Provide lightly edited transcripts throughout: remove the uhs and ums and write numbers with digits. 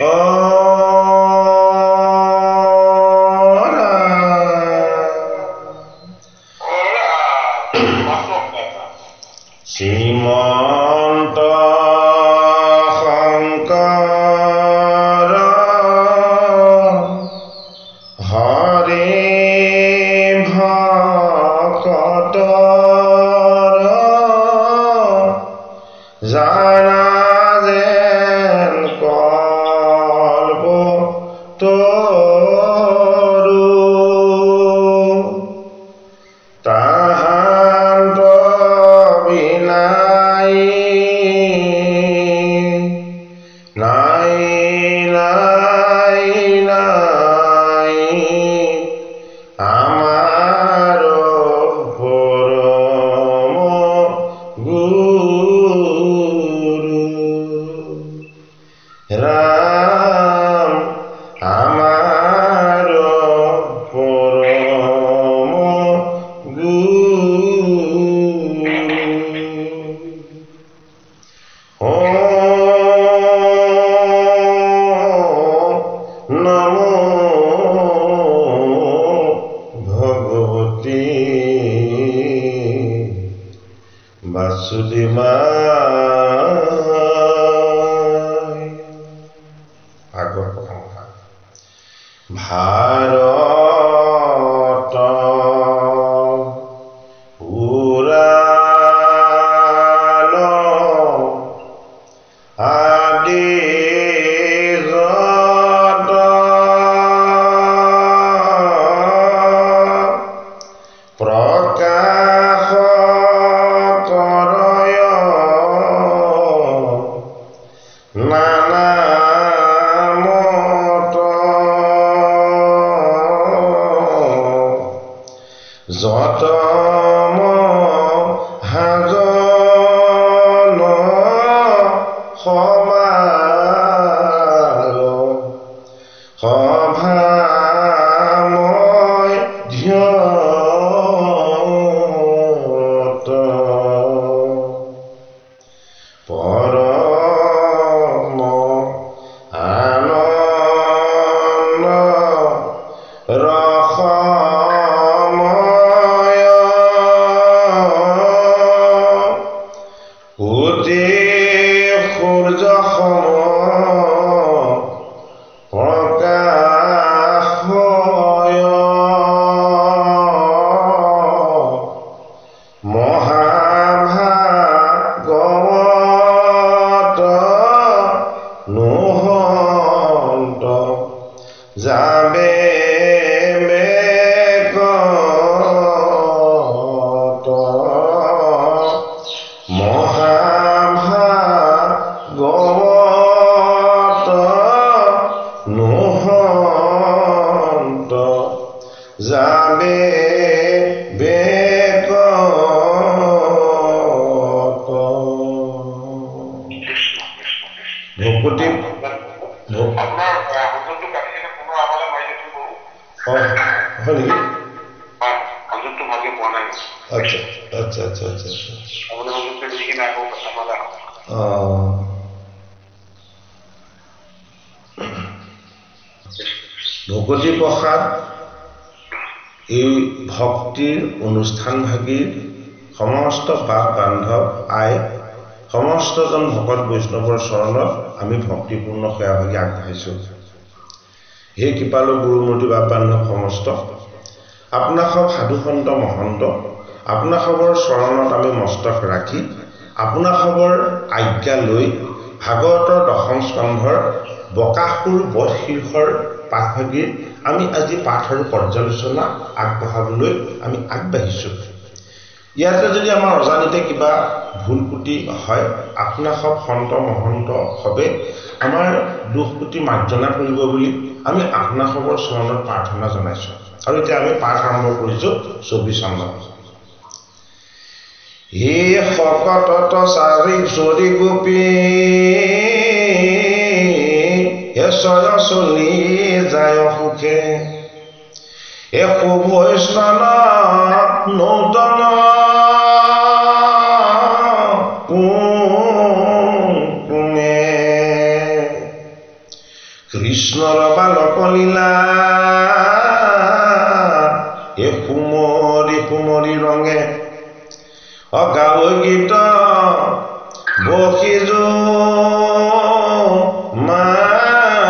অ শ্ৰীমন্ত শংকৰ হৰি ভকতৰ জানা যেন কল্প তৰু তাহান্ত বিনাই নাই নাই নাই আমাৰ পৰম গুৰু ৰাম আমাৰ পৰম গুৰু। নমো ভগৱতী বাসুদেৱায়। ভাগৱত প্ৰথম কথা। ভাৰত পুৰাণ আদি যত প্ৰকাশ কৰয় নানা মত যত মহাজন সমাৰ সভাময় ধ্যত পৰম আনন্দ ৰসময় কোটি সূৰ্য সম প্ৰকাশয় মহাভাগৱত নোহন্ত যাবে বেকত মহাভাগৱত নোহন্ত যাবে বেকত। কৃষ্ণ কৃষ্ণ কৃষ্ণ। ভকতি আপোনাৰ সংযোগটো কাটি কিনে পুনৰ আমালৈ মাৰি দিয়কচোন বাৰু। হয় হয় নেকি? হয়, সংযোগটো ভালকে পোৱা নাই। আচ্ছা আচ্ছা আচ্ছা আচ্ছা আচ্ছা। আপুনি সংযোগটো দি কিনে আকৌ আমালৈ আহক। অঁ, ভকতি প্ৰসাদ এই ভক্তিৰ অনুষ্ঠানভাগীৰ সমস্ত বাপ বান্ধৱ আই সমস্তজন ভকত বৈষ্ণৱৰ চৰণত আমি ভক্তিপূৰ্ণ সেৱাভাগী আগবঢ়াইছোঁ। হে কৃপালু গুৰুমূৰ্তি বাপ বান্ধৱ সমস্ত, আপোনাক সব সাধু সন্ত মহন্ত আপোনাক সবৰ চৰণত আমি মস্তক ৰাখি আপোনাক সবৰ আজ্ঞা লৈ ভাগৱতৰ দশম স্কন্ধৰ বকাসুৰ বধ শীৰ্ষৰ পাঠভাগীৰ আমি আজি পাঠ আৰু পৰ্যালোচনা আগবঢ়াবলৈ আমি আগবাঢ়িছোঁ। ইয়াতে যদি আমাৰ অজানিতে কিবা ভুল ত্ৰুটি হয়, আপোনাক সব সন্ত মহন্ত সবে আমাৰ দোষ ত্ৰুটি মাৰ্জনা কৰিব বুলি আমি আপোনাক সবৰ চৰণত প্ৰাৰ্থনা জনাইছোঁ। আৰু এতিয়া আমি পাঠ আৰম্ভ কৰিছোঁ 24 নম্বৰ। হে শকত চাৰি চৰি গোপী হে চয় চলি যায় সুখে হে শুভ স্নান নূতন কুমে। কৃষ্ণৰ বালক লীলা এ সুমৰি সুমৰি ৰঙে অগাৱৈ গীত বসিজো মাজুমে।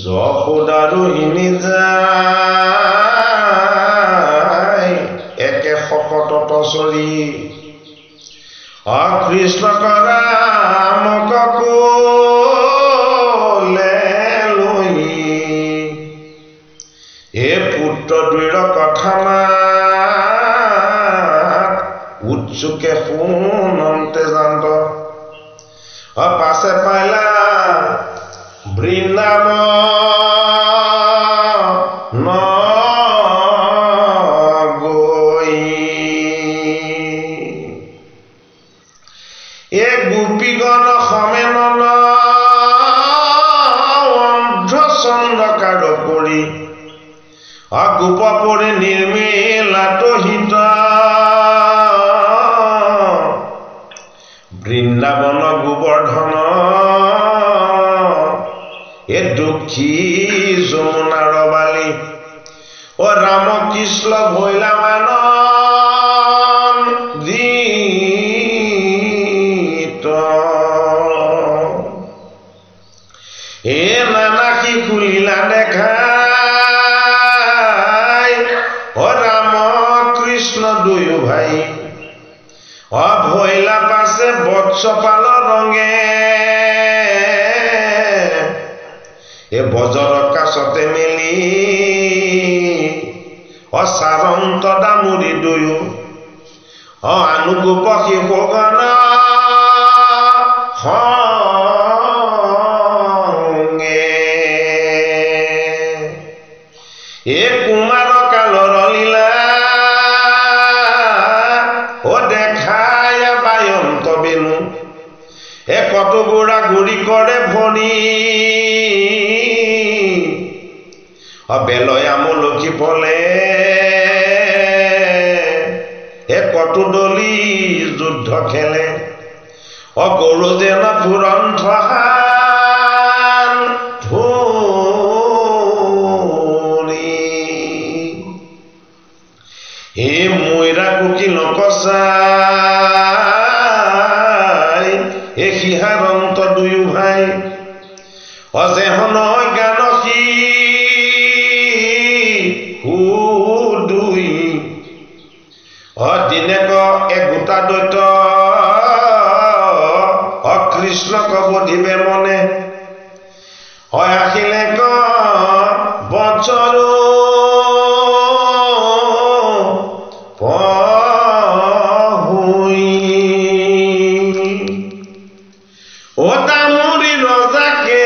যশোদা ৰোহিণী যায় একে শকতত চৰি অকৃষ্ণ ৰামক কোলে লৈ এ পুত্ৰ দুইৰ কথা মাত উৎসুকে শুনন্তে জান্ত পাছে পাইলা বৃন্দাবন গৈ এ গোপীগণ সমেন অন্ধ চন্দ্ৰকাৰ কৰি অগোপ পৰি নিৰ্মিলাত হিত বৃন্দাবন গোবৰ্ধন এ দুঃখী যমুনাৰ বালি অ ৰাম কৃষ্ণ ভৈলা মান এ নানা শিশু লীলা দেখাই অ ৰাম কৃষ্ণ দুয়ো ভাই অ ভৈলা পাছে বৎসপাল ৰঙে এ বজৰ কাছতে মেলি অচাৰন্ত দামুৰি দুয়ো অ আনুগোপ শিশুগণ সঙ্গে এ কুমাৰ কালৰ লীলা অ দেখায় বায়ন্ত বেনু এ কত গোড়া গুড়ি কৰে ভৰি বেলয় আমলখি ফলে এ কত দলি যুদ্ধ খেলে অ গৰু যেন ফুৰন্ত হান ধৰি হে ময়ৰা কোকিল কচাই হে সিহাৰন্ত দুয়ো ভাই অজেহন গান সি দুই অদিনেক এগোটা দৈত অকৃষ্ণক বধিবে মনে আসিলে ক বছৰ অ দামুৰি ৰজাকে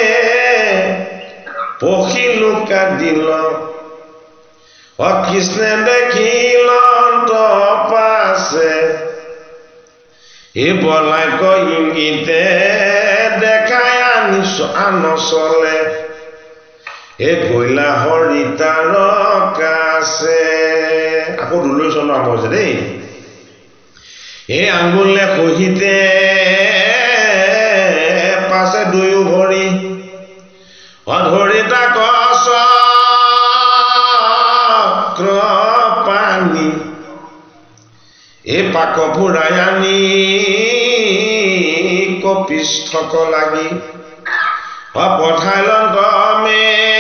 পখিলোকা দিল অকৃষ্ণে দেখিলন্ত পাছে এ বলাক ইংগিতে দেখাই আনিছ আনচলে এ গৈলা হৰি তাৰ কাছে। আকৌ দুলৈ চন্দ্ৰ আৰম্ভ হৈছে দেই। এই আঙুলে সহিতে পাছে দুয়ো ভৰি অধৰি তাক পানী এ পাক ফুৰাই আনি কপিষ্ঠক লাগি পঠাইলন্ত মেলিহানি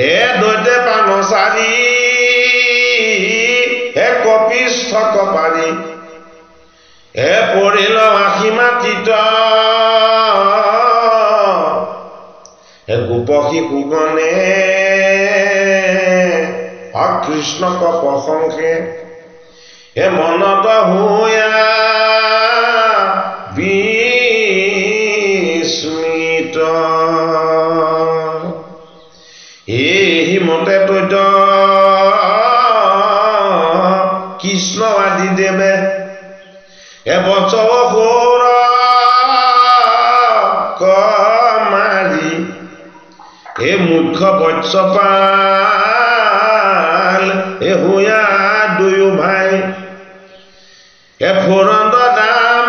এ দৈতে পান চাৰি এ কপিষ্ঠক পাৰি এ পৰিল আশী মাটিত গোপ শিশুগণে অকৃষ্ণক প্ৰশংসে হে মনত হুয়া বিস্মিত এহি মতে তৈত কৃষ্ণ আদি দেৱে এ বছৰ সৌৰ মাৰি এ মুখ্য বৎসপাল এ হুয়া দুয়ো ভাই এ ফুৰন্ত দাম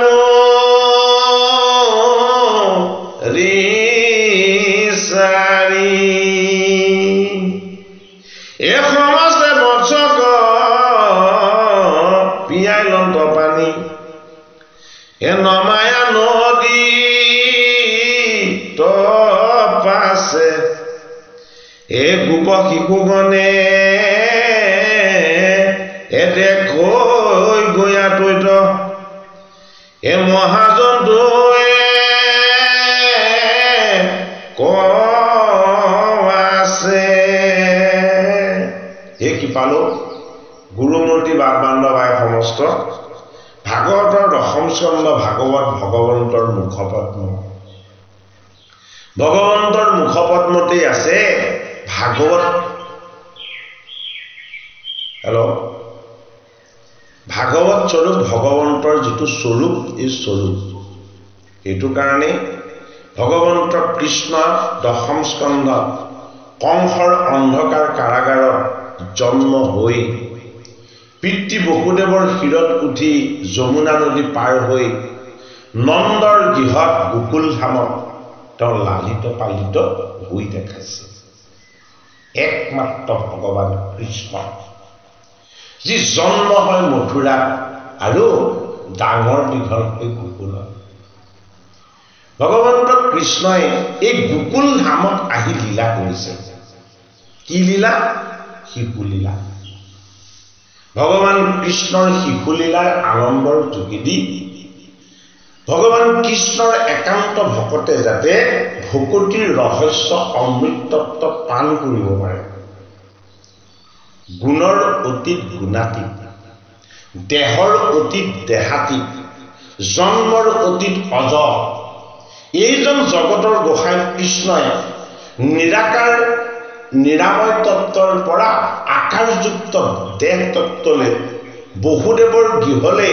ৰিচাৰি এ সমস্তে বৎসক পিয়াই লন্ত পানী এ নমায়া নদী তপাছে এ গোপ শিশুগণে এ দেখৈ গয়া তৈত এ মহাজন্তুৱে আছে। হে কৃপালো গুৰুমূৰ্তি বাপ বান্ধৱ আই সমস্ত ভাগৱতৰ দশম স্কন্ধ ভাগৱত ভগৱন্তৰ মুখপদ্ম, ভগৱন্তৰ মুখপদ্মতেই আছে ভাগৱত। হেল্ল', ভাগৱত স্বৰূপ ভগৱন্তৰ যিটো স্বৰূপ, এই স্বৰূপ সেইটো কাৰণেই ভগৱন্ত কৃষ্ণ দশম স্কন্ধ কংসৰ অন্ধকাৰ কাৰাগাৰত জন্ম হৈ পিতৃ বসুদেৱৰ শিৰত উঠি যমুনা নদী পাৰ হৈ নন্দৰ গৃহত গোকুল ধামত তেওঁ লালিত পালিত হৈ দেখাইছে। একমাত্ৰ ভগৱান কৃষ্ণ যি জন্ম হয় মথুৰাত আৰু ডাঙৰ দীঘল হৈ গোকুলত। ভগৱন্ত কৃষ্ণই এই গোকুল ধামত আহি লীলা কৰিছে। কি লীলা? শিশু লীলা। ভগৱান কৃষ্ণৰ শিশুলীলাৰ আনন্দৰ যোগেদি ভগৱান কৃষ্ণৰ একান্ত ভকতে যাতে ভকতিৰ ৰহস্য অমৃতত্ব পান কৰিব পাৰে। গুণৰ অতীত গুণাতীত, দেহৰ অতীত দেহাতীত, জন্মৰ অতীত অজ, এইজন জগতৰ গোসাঁই কৃষ্ণই নিৰাকাৰ নিৰাময় তত্ত্বৰ পৰা আকাৰযুক্ত দেহ তত্ত্বলৈ, বসুদেৱৰ গৃহলৈ,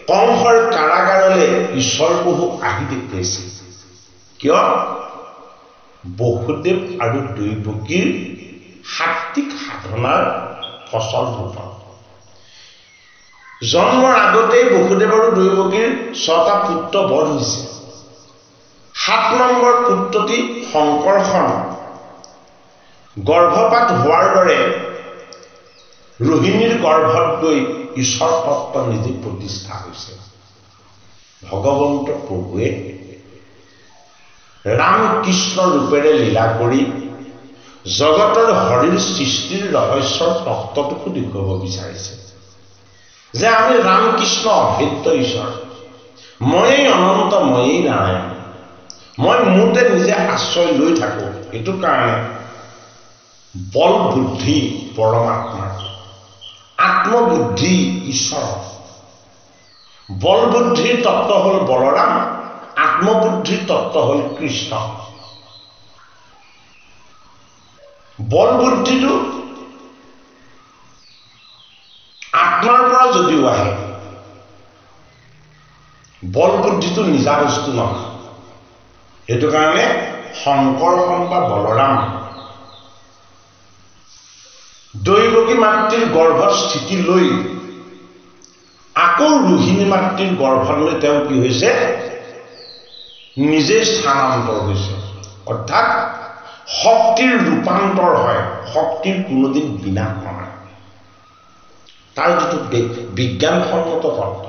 কংসৰ কাৰাগাৰলৈ ঈশ্বৰ প্ৰভু আহি দেখুৱাইছে। কিয়? বসুদেৱ আৰু দৈৱকীৰ সাত্বিক সাধনাৰ ফচল ৰূপত। জন্মৰ আগতেই বসুদেৱ আৰু দৈৱকীৰ 6টা পুত্ৰ বধ হৈছে। 7 নম্বৰ পুত্ৰটি শংকৰখন গৰ্ভপাত হোৱাৰ দৰে ৰোহিণীৰ গৰ্ভত গৈ ঈশ্বৰ তত্ত্ব নিজে প্ৰতিষ্ঠা হৈছে। ভগৱন্ত প্ৰভুৱে ৰাম কৃষ্ণ ৰূপেৰে লীলা কৰি জগতৰ হৰিৰ সৃষ্টিৰ ৰহস্যৰ তত্ত্বটোকো দেখুৱাব বিচাৰিছে যে আমি ৰাম কৃষ্ণ অভেদ্য ঈশ্বৰ, ময়েই অনন্ত, ময়েই নাৰায়ণ, মই মোতে নিজে আশ্ৰয় লৈ থাকো। এইটো কাৰণে বল বুদ্ধি পৰমাত্মাৰ, আত্মবুদ্ধি ঈশ্বৰ। বল বুদ্ধিৰ তত্ত্ব হ'ল বলৰাম, আত্মবুদ্ধিৰ তত্ত্ব হ'ল কৃষ্ণ। বল বুদ্ধিটো আত্মাৰ পৰা যদিও আহে, বল বুদ্ধিটো নিজা বস্তু নহয়। সেইটো কাৰণে শংকৰখন বা বলৰাম দৈৱকী মাতৃৰ গৰ্ভত স্থিতি লৈ আকৌ ৰোহিণী মাতৃৰ গৰ্ভত লৈ তেওঁ কি হৈছে, নিজে স্থানান্তৰ হৈছে। অৰ্থাৎ শক্তিৰ ৰূপান্তৰ হয়, শক্তিৰ কোনোদিন বিনাশ নহয়। তাৰ যিটো বিজ্ঞানসন্মত তত্ত্ব,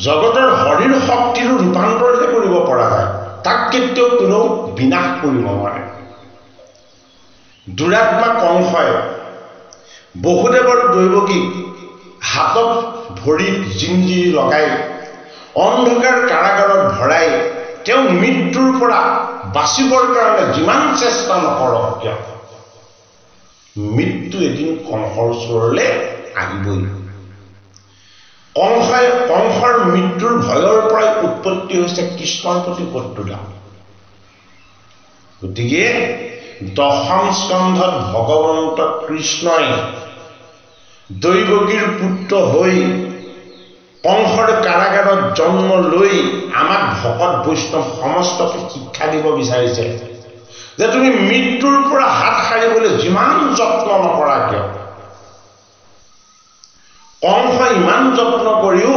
জগতৰ হৰিৰ শক্তিৰো ৰূপান্তৰহে কৰিব পৰা যায়, তাক কেতিয়াও কোনেও বিনাশ কৰিব নোৱাৰে। দুৰাত্মা কংসই বসুদেৱৰ দৈৱকীক হাতত ভৰিত জিঞ্জিৰি লগাই অন্ধকাৰ কাৰাগাৰত ভৰাই তেওঁ মৃত্যুৰ পৰা বাচিবৰ কাৰণে যিমান চেষ্টা নকৰক কিয়, মৃত্যু এদিন কংসৰ ওচৰলৈ আহিবই। কংসৰ মৃত্যুৰ ভয়ৰ পৰাই উৎপত্তি হৈছে কৃষ্ণৰ প্ৰতি শত্ৰুতা। গতিকে দশম স্কন্ধত ভগৱন্ত কৃষ্ণই দৈৱকীৰ পুত্ৰ হৈ কংসৰ কাৰাগাৰত জন্ম লৈ আমাক ভকত বৈষ্ণৱ সমস্তকে শিক্ষা দিব বিচাৰিছে যে তুমি মৃত্যুৰ পৰা হাত সাৰিবলৈ যিমান যত্ন নকৰা কিয়, কংস ইমান যত্ন কৰিও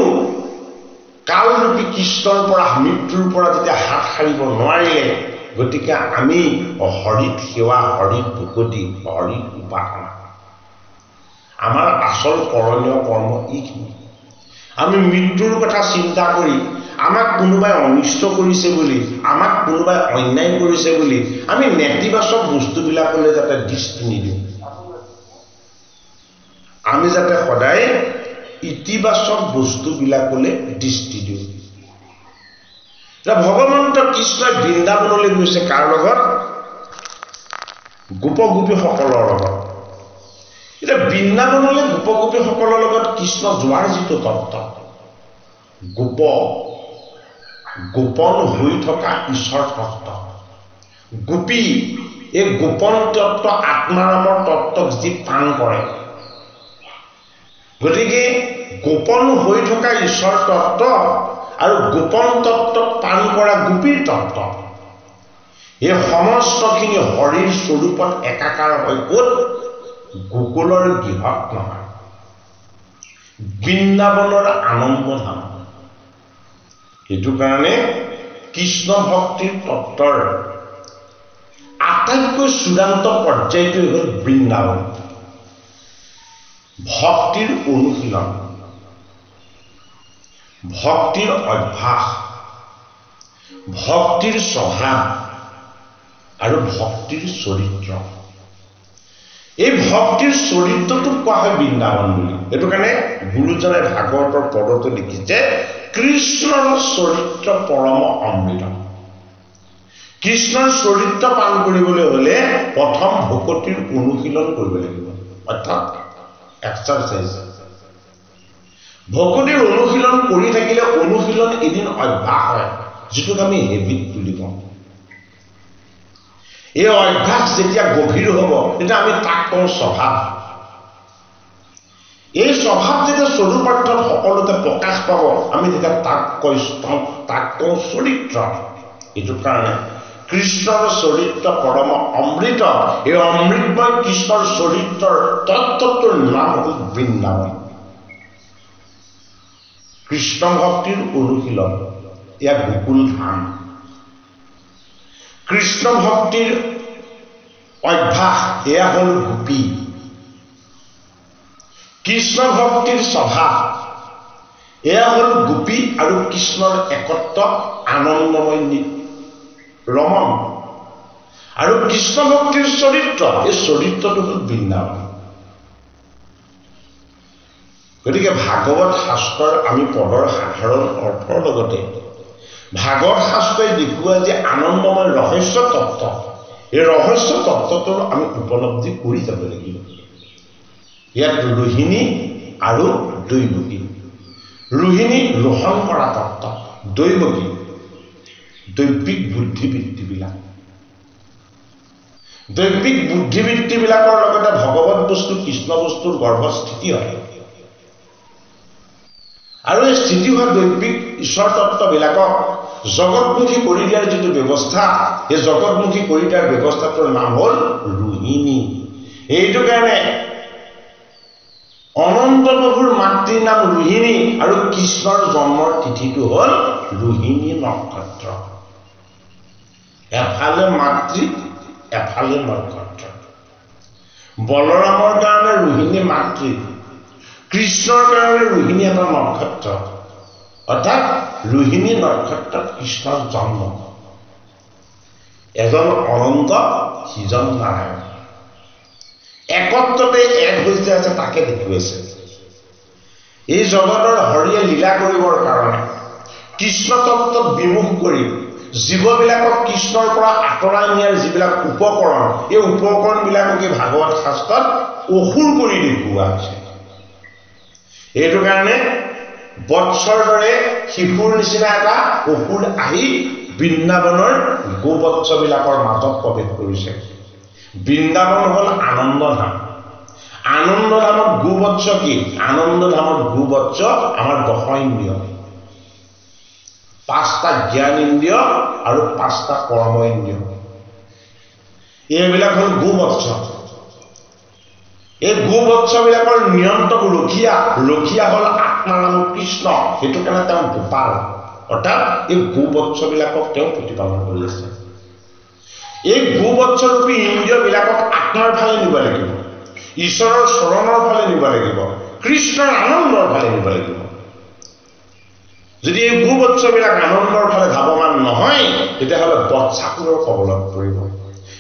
কালৰূপী কৃষ্ণৰ পৰা মৃত্যুৰ পৰা যেতিয়া হাত সাৰিব নোৱাৰিলে, গতিকে আমি হৰিত সেৱা, হৰিত ভকতি, হৰিত উপাসনা, আমাৰ আচল কৰণীয় কৰ্ম এইখিনি। আমি মৃত্যুৰ কথা চিন্তা কৰি আমাক কোনোবাই অনিষ্ট কৰিছে বুলি, আমাক কোনোবাই অন্যায় কৰিছে বুলি আমি নেতিবাচক বস্তুবিলাকলৈ যাতে দৃষ্টি নিদিওঁ, আমি যাতে সদায় ইতিবাচক বস্তুবিলাকলৈ দৃষ্টি দিওঁ। ভগৱন্ত কৃষ্ণই বৃন্দাবনলৈ গৈছে কাৰ লগত? গোপ গোপীসকলৰ লগত। এতিয়া বৃন্দাবনলৈ গোপ গোপীসকলৰ লগত কৃষ্ণ যোৱাৰ যিটো তত্ত্ব, গোপ গোপন হৈ থকা ঈশ্বৰ তত্ত্ব, গোপী এই গোপন তত্ত্ব আত্মাৰামৰ তত্ত্বক যি পান কৰে, গতিকে গোপন হৈ থকা ঈশ্বৰ তত্ত্ব আৰু গোপন তত্ত্বক পান কৰা গোপীৰ তত্ত্ব, এই সমস্তখিনি হৰিৰ স্বৰূপত একাকাৰ হৈ ক'ত? গোকুলৰ গৃহত নহয়, বৃন্দাবনৰ আনন্দধাম। সেইটো কাৰণে কৃষ্ণ ভক্তিৰ তত্ত্বৰ আটাইতকৈ চূড়ান্ত পৰ্যায়টোৱে হ'ল বৃন্দাবন। ভক্তিৰ অনুশীলন, ভক্তিৰ অভ্যাস, ভক্তিৰ স্বভাৱ আৰু ভক্তিৰ চৰিত্ৰ। এই ভক্তিৰ চৰিত্ৰটোক কোৱা হয় বৃন্দাবন বুলি। সেইটো কাৰণে গুৰুজনে ভাগৱতৰ পদতো লিখিছে, কৃষ্ণৰ চৰিত্ৰ পৰম অমৃত। কৃষ্ণৰ চৰিত্ৰ পান কৰিবলৈ হলে প্ৰথম ভকতিৰ অনুশীলন কৰিব লাগিব, অৰ্থাৎ এক্সাৰচাইজ। ভকতিৰ অনুশীলন কৰি থাকিলে অনুশীলন এদিন অভ্যাস হয়, যিটোক আমি হেবিট বুলি কওঁ। এই অভ্যাস যেতিয়া গভীৰ হ'ব তেতিয়া আমি তাক কওঁ স্বভাৱ। এই স্বভাৱ যেতিয়া স্বৰূপাৰ্থত সকলোতে প্ৰকাশ পাব, আমি তেতিয়া তাক কওঁ চৰিত্ৰ। এইটো কাৰণে কৃষ্ণৰ চৰিত্ৰ পৰম অমৃত। এই অমৃতময় কৃষ্ণৰ চৰিত্ৰৰ তত্ত্বটোৰ নাম হ'ল বৃন্দাবন। কৃষ্ণ ভক্তিৰ অনুশীলন এয়া গোকুল ধাম। কৃষ্ণ ভক্তিৰ অভ্যাস এয়া হ'ল গোপী। কৃষ্ণ ভক্তিৰ স্বভাৱ এয়া হ'ল গোপী আৰু কৃষ্ণৰ একত্ব আনন্দময় ৰমণ। আৰু কৃষ্ণ ভক্তিৰ চৰিত্ৰ, এই চৰিত্ৰটো হ'ল বৃন্দাবন। গতিকে ভাগৱত শাস্ত্ৰৰ আমি পদৰ সাধাৰণ অৰ্থৰ লগতে ভাগৱত শাস্ত্ৰই দেখুওৱা যে আনন্দময় ৰহস্য তত্ত্ব, এই ৰহস্য তত্ত্বটোৰ আমি উপলব্ধি কৰি যাব লাগিব। ইয়াত ৰোহিণী আৰু দৈৱকী, ৰোহিণী ৰোহণ কৰা তত্ত্ব, দৈৱকী দৈৱিক বুদ্ধিবৃত্তিবিলাক। দৈৱিক বুদ্ধিবৃত্তিবিলাকৰ লগতে ভগৱত বস্তু কৃষ্ণ বস্তুৰ গৰ্ভস্থিতি হয়। আৰু এই স্থিতি হোৱা দৈৱিক ঈশ্বৰ তত্ত্ববিলাকক জগতমুখী কৰি দিয়াৰ যিটো ব্যৱস্থা, সেই জগতমুখী কৰি দিয়াৰ ব্যৱস্থাটোৰ নাম হ'ল ৰোহিণী। এইটো কাৰণে অনন্ত প্ৰভুৰ মাতৃৰ নাম ৰোহিণী আৰু কৃষ্ণৰ জন্মৰ তিথিটো হ'ল ৰোহিণী নক্ষত্ৰ। এফালে মাতৃ, এফালে নক্ষত্ৰ। বলৰামৰ কাৰণে ৰোহিণী মাতৃ, কৃষ্ণৰ কাৰণে ৰোহিণী এটা নক্ষত্ৰ, অৰ্থাৎ ৰোহিণী নক্ষত্ৰত কৃষ্ণৰ জন্ম। এজন অনন্ত, সিজন নাৰায়ণ। একত্ৰতে এক হৈছে আছে, তাকে দেখুৱাইছে। এই জগতৰ হৰিয়ে লীলা কৰিবৰ কাৰণে কৃষ্ণ তত্ত্বত বিমুখ কৰি জীৱবিলাকক কৃষ্ণৰ পৰা আঁতৰাই নিয়াৰ যিবিলাক উপকৰণ, এই উপকৰণবিলাককে ভাগৱত শাস্ত্ৰত অসুৰ কৰি দেখুওৱা হৈছে। এইটো কাৰণে বৎসৰ দৰে শিশুৰ নিচিনা এটা অসুৰ আহি বৃন্দাবনৰ গোবৎসবিলাকৰ মাজত প্ৰৱেশ কৰিছে। বৃন্দাবন হ'ল আনন্দধাম। আনন্দধামত গোবৎস কি? আনন্দধামত গোবৎস আমাৰ দশ ইন্দ্ৰিয়, 5টা জ্ঞান ইন্দ্ৰিয় আৰু 5টা কৰ্ম ইন্দ্ৰিয়, এইবিলাক হ'ল গোবৎস। এই গোবৎসবিলাকৰ নিয়ন্ত্ৰক ৰখীয়া, ৰখীয়া হ'ল আত্মাৰাম কৃষ্ণ, সেইটো কাৰণে তেওঁ গোপাল। অৰ্থাৎ এই গোবৎসবিলাকক তেওঁ প্ৰতিপালন কৰি আছে। এই গোবৎসৰূপী ইন্দ্ৰিয়বিলাকক আত্মাৰ ফালে নিব লাগিব, ঈশ্বৰৰ চৰণৰ ফালে নিব লাগিব, কৃষ্ণৰ আনন্দৰ ফালে নিব লাগিব। যদি এই গোবৎসবিলাক আনন্দৰ ফালে ধাৱমান নহয়, তেতিয়াহ'লে বৎসাসুৰৰ কবলত পৰিব,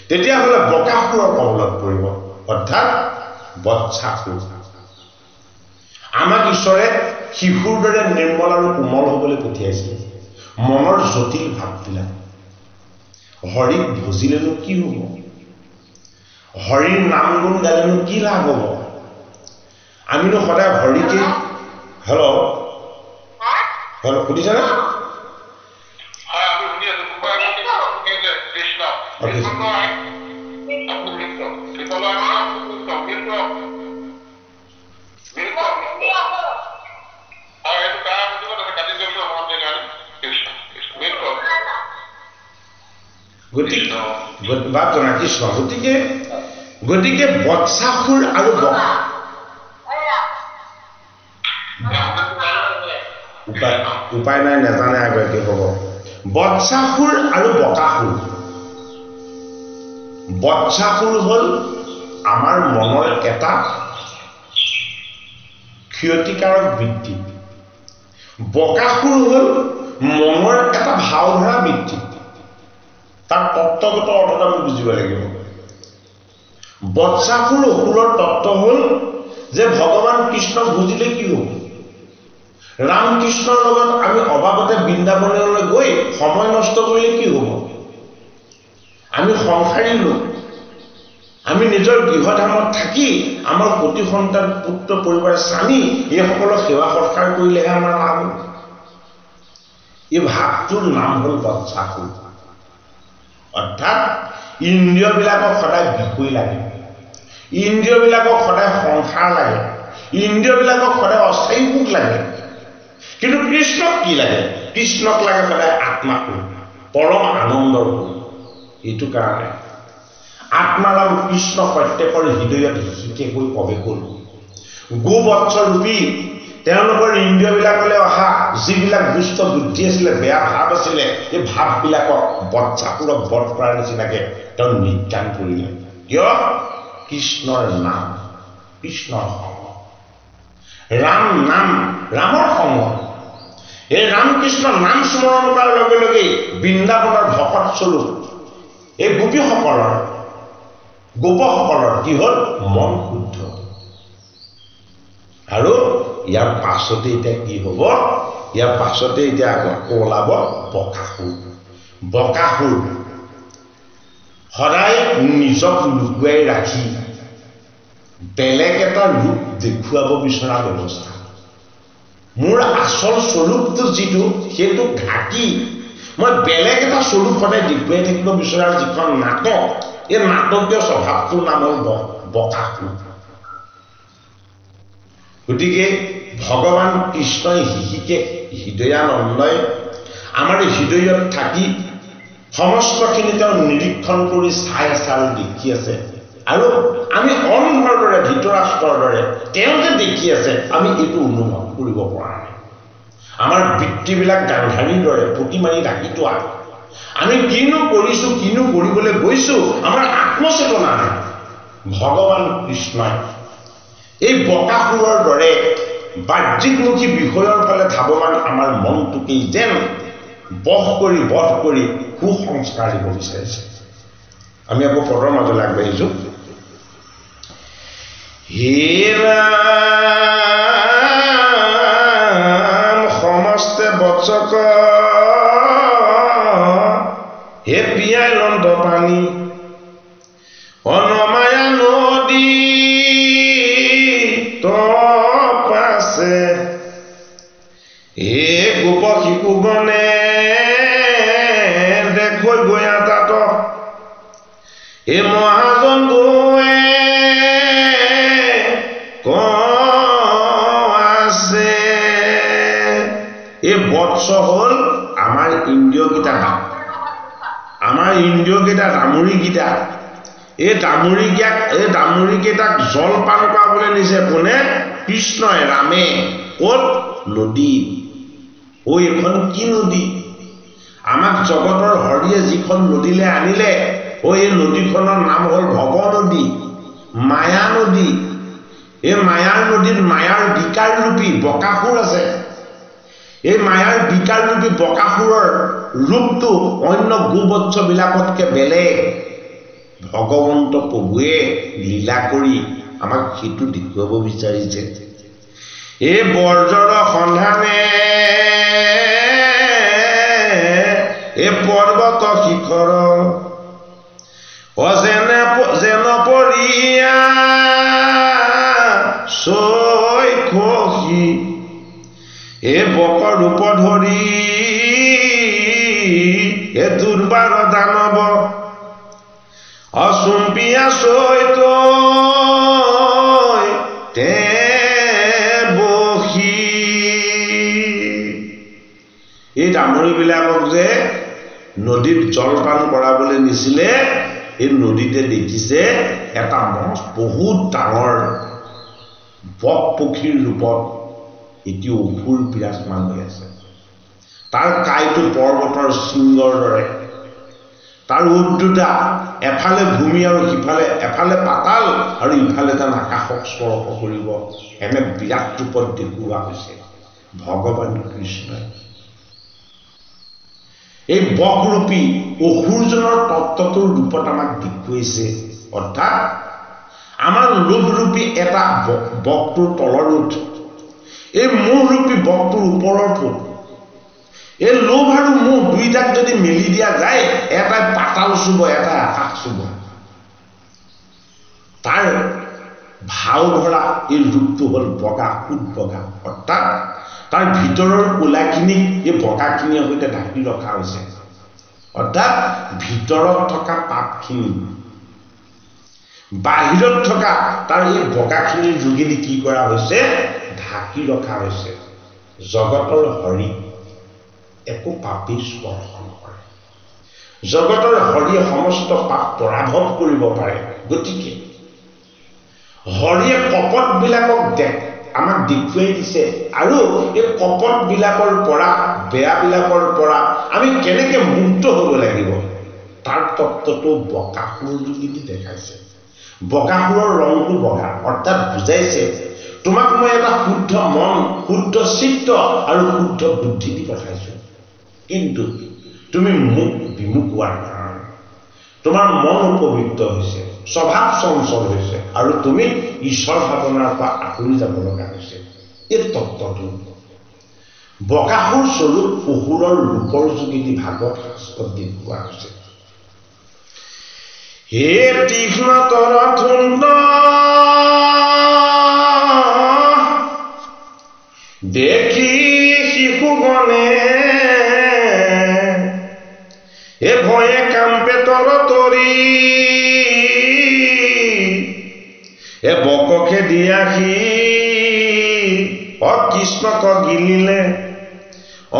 তেতিয়াহ'লে বকাসুৰৰ কবলত পৰিব। অৰ্থাৎ বৎসাসুৰ। আমাক ঈশ্বৰে শিশুৰ দৰে নিৰ্মল আৰু কোমল হ'বলৈ পঠিয়াইছিল। মনৰ জটিল ভাৱবিলাক, হৰিক ভজিলেনো কি হ'ব, হৰিৰ নাম গুণ গালেনো কি লাভ হ'ব? আমিনো সদায় হৰিকে, হেল্ল' হেল্ল' শুনিছেনে? গতিকে বাপ জনা কৃষ্ণ। গতিকে গতিকে বৎসাসুৰ আৰু উপায় নাই, নাজানে আগৰাকী হ'ব। বৎসাসুৰ আৰু বকাসুৰ। বৎসাসুৰ হ'ল আমাৰ মনৰ এটা ক্ষতিকাৰক বৃত্তি, বকাসুৰ হ'ল মনৰ এটা ভাও ধৰা বৃত্তি। তাৰ তত্ত্বগত অৰ্থটো আমি বুজিব লাগিব। বৎসাসুৰ অসুৰৰ তত্ত্ব হ'ল যে ভগৱান কৃষ্ণক বুজিলে কি হ'ব, ৰামকৃষ্ণৰ লগত আমি অবাবতে বৃন্দাবনলৈ গৈ সময় নষ্ট কৰিলে কি হ'ব, আমি সংসাৰী লোক, আমি নিজৰ গৃহধামত থাকি আমাৰ সতি সন্তান পুত্ৰ পৰিবাৰ স্বামী এইসকলক সেৱা সৎকাৰ কৰিলেহে আমাৰ লাভ হ'ব। এই ভাৱটোৰ নাম হ'ল বৎসাসুৰ। অৰ্থাৎ ইন্দ্ৰিয়বিলাকক সদায় বিষয় লাগে, ইন্দ্ৰিয়বিলাকক সদায় সংসাৰ লাগে, ইন্দ্ৰিয়বিলাকক সদায় অস্থায়ী সুখ লাগে। কিন্তু কৃষ্ণক কি লাগে? কৃষ্ণক লাগে সদায় আত্মা সুখ, পৰম আনন্দৰ সুখ। এইটো কাৰণে আত্মাৰাম কৃষ্ণ প্ৰত্যেকৰ হৃদয়ত শিকে গৈ প্ৰৱেশ হ'ল। গোবৎসৰূপী তেওঁলোকৰ ইন্দ্ৰিয়বিলাকলৈ অহা যিবিলাক দুষ্ট বুদ্ধি আছিলে, বেয়া ভাৱ আছিলে, এই ভাৱবিলাকক বৎসাসুৰক বধ কৰাৰ নিচিনাকে তেওঁ নিৰ্যান কৰিলে। কিয়? কৃষ্ণৰ নাম, কৃষ্ণৰ সঙ্গ, ৰাম নাম, ৰামৰ সঙ্গ। এই ৰামকৃষ্ণ নাম স্মৰণ কৰাৰ লগে লগেই বৃন্দাবনৰ ভকত স্বৰূপ এই গোপীসকলৰ, গোপসকলৰ কি হ'ল? মন শুদ্ধ। আৰু ইয়াৰ পাছতে এতিয়া কি হ'ব? ইয়াৰ পাছতে এতিয়া আকৌ ওলাব বকাসুৰ। বকাসুৰ সদায় নিজক লুকুৱাই ৰাখি বেলেগ এটা ৰূপ দেখুৱাব বিচৰা ব্যৱস্থা। মোৰ আচল স্বৰূপটো যিটো, সেইটো ঢাকি মই বেলেগ এটা স্বৰূপ সদায় দেখুৱাই থাকিব বিচৰাৰ যিখন নাটক, এই নাটকীয় স্বভাৱটোৰ নাম হ'ল বকাসুৰ। গতিকে ভগৱান কৃষ্ণই শিশিকে হৃদয়ানন্দই আমাৰ হৃদয়ত থাকি সমস্তখিনি তেওঁ নিৰীক্ষণ কৰি চাই আছে আৰু দেখি আছে। আৰু আমি অন্ধৰ দৰে, ধৃতৰাষ্ট্ৰৰ দৰে তেওঁ যে দেখি আছে, আমি এইটো অনুভৱ কৰিব পৰা নাই। আমাৰ বৃত্তিবিলাক গান্ধাৰীৰ দৰে পুতি মাৰি ৰাখি থোৱা। আমি কিনো কৰিছোঁ, কিনো কৰিবলৈ গৈছোঁ, আমাৰ আত্মচেতনা নাই। ভগৱান কৃষ্ণই এই বকাসুৰৰ দৰে বাহ্যিকমুখী বিষয়ৰ ফালে ধাৱমান আমাৰ মনটোকেই যেন বশ কৰি বধ কৰি সুসংস্কাৰ দিব বিচাৰিছে। আমি আকৌ পদৰ মাজলৈ আগবাঢ়িছোঁ। হে ৰাম সমস্তে বৎসক হে পিয়াই লন্ত পানী, অনমায়া নদী তপাছে, হে গোপ শিশুগণে দেখৈ গয়া তাত, হে মহাজন গোৱে বৎস হ'ল আমাৰ ইন্দ্ৰিয়কেইটা, আমাৰ ইন্দ্ৰিয়কেইটা দামুৰিকেইটা। এই দামুৰিকেইটাক জলপান কৰাবলৈ নিছে কোনে? কৃষ্ণই, ৰামে। ক'ত? নদীত। ঐ এইখন কি নদী? আমাক জগতৰ হৰিয়ে যিখন নদীলৈ আনিলে, ঐ এই নদীখনৰ নাম হ'ল ভৱ নদী, মায়া নদী। এই মায়াৰ নদীত মায়াৰ বিকাৰ ৰূপী বকাসুৰ আছে। এই মায়াৰ বিকাৰ ৰূপী বকাসুৰৰ ৰূপটো অন্য গোবৎসবিলাকতকৈ বেলেগ। ভগৱন্ত প্ৰভুৱে লীলা কৰি আমাক সেইটো দেখুৱাব বিচাৰিছে। এই বৰ্জৰ সন্ধানে এই পৰ্বত শিখৰ অজেনে যেন পৰিয়া ছয় খসি এ বক ৰূপ ধৰি এ দুৰ্বাৰ দানৱ অচুম্পিয়া চৈত তে বহি। এই দামুৰিবিলাকক যে নদীত জলপান কৰাবলৈ নিছিলে, এই নদীতে দেখিছে এটা মাছ বহুত ডাঙৰ বক পক্ষীৰ ৰূপত এটি অসুৰ বিৰাজমান হৈ আছে। তাৰ কাইটো পৰ্বতৰ শৃংগৰ দৰে, তাৰ উঠ দুটা এফালে ভূমি আৰু সিফালে এফালে পাতাল আৰু ইফালে যেন আকাশক স্পৰ্শ কৰিব, এনে বিৰাট ৰূপত দেখুওৱা হৈছে ভগৱান কৃষ্ণই। এই বকৰূপী অসুৰজনৰ তত্ত্বটোৰ ৰূপত আমাক দেখুৱাইছে। অৰ্থাৎ আমাৰ লোভৰূপী এটা বকটোৰ তলৰ উঠ, এই মোহৰূপী বকটোৰ ওপৰৰ ঠোঁট। এই লোভ আৰু মোহ দুইটাক যদি মেলি দিয়া যায়, এটাই পাতাল চুব, এটাই আকাশ চুব। তাৰ ভাও ধৰা এই ৰূপটো হ'ল বগা, সুত বগা। অৰ্থাৎ তাৰ ভিতৰৰ কোলাখিনিক এই বগাখিনিৰ সৈতে ঢাকি ৰখা হৈছে। অৰ্থাৎ ভিতৰত থকা পাপখিনি বাহিৰত থকা তাৰ এই বগাখিনিৰ যোগেদি কি কৰা হৈছে? ঢাকি ৰখা হৈছে। জগতৰ হৰি একো পাপেই স্পৰ্শ নকৰে। জগতৰ হৰিয়ে সমস্ত পাপ পৰাভৱ কৰিব পাৰে। গতিকে হৰিয়ে কপটবিলাকক আমাক দেখুৱাই দিছে, আৰু এই কপটবিলাকৰ পৰা, বেয়াবিলাকৰ পৰা আমি কেনেকৈ মুক্ত হ'ব লাগিব তাৰ তত্ত্বটো বকাসুৰ যোগেদি দেখাইছে। বকাসুৰৰ ৰংটো বগা, অৰ্থাৎ বুজাইছে তোমাক মই এটা শুদ্ধ মন, শুদ্ধ চিত্ত আৰু শুদ্ধ বুদ্ধি দি পঠাইছোঁ, কিন্তু তুমি মোক বিমুখ হোৱাৰ কাৰণে তোমাৰ মন অপবিত্ৰ হৈছে, স্বভাৱ চঞ্চল হৈছে, আৰু তুমি ঈশ্বৰ ভাৱনাৰ পৰা আঁতৰি যাব লগা হৈছে। এই তত্ত্বটো বকাসুৰ স্বৰূপ অসুৰৰ ৰূপৰ যোগেদি ভাগৱত শাস্ত্ৰত দেখুওৱা হৈছে। হে তীক্ষ্ণতৰ থুণ্ড দেখি শিশুগণে এ ভয়ে কাম্পে তৰ তৰি এ বকখে দিয়াহি অ কৃষ্ণক গিলিলে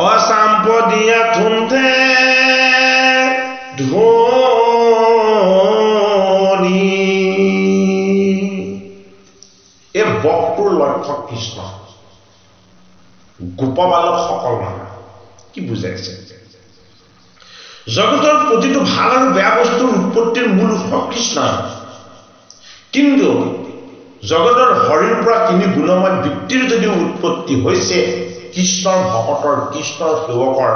অ চাম্প দিয়া থুণ্ঠে ধৰি। এই বকটোৰ লক্ষ্য কৃষ্ণ, গোপবালকসকল নহয়। কি বুজাইছে? জগতৰ প্ৰতিটো ভাল আৰু বেয়া বস্তুৰ উৎপত্তিৰ মূল উৎস কৃষ্ণ। কিন্তু জগতৰ হৰিৰ পৰা তিনি গুণময় বৃত্তিৰ যদিও উৎপত্তি হৈছে, কৃষ্ণৰ ভকতৰ, কৃষ্ণৰ সেৱকৰ,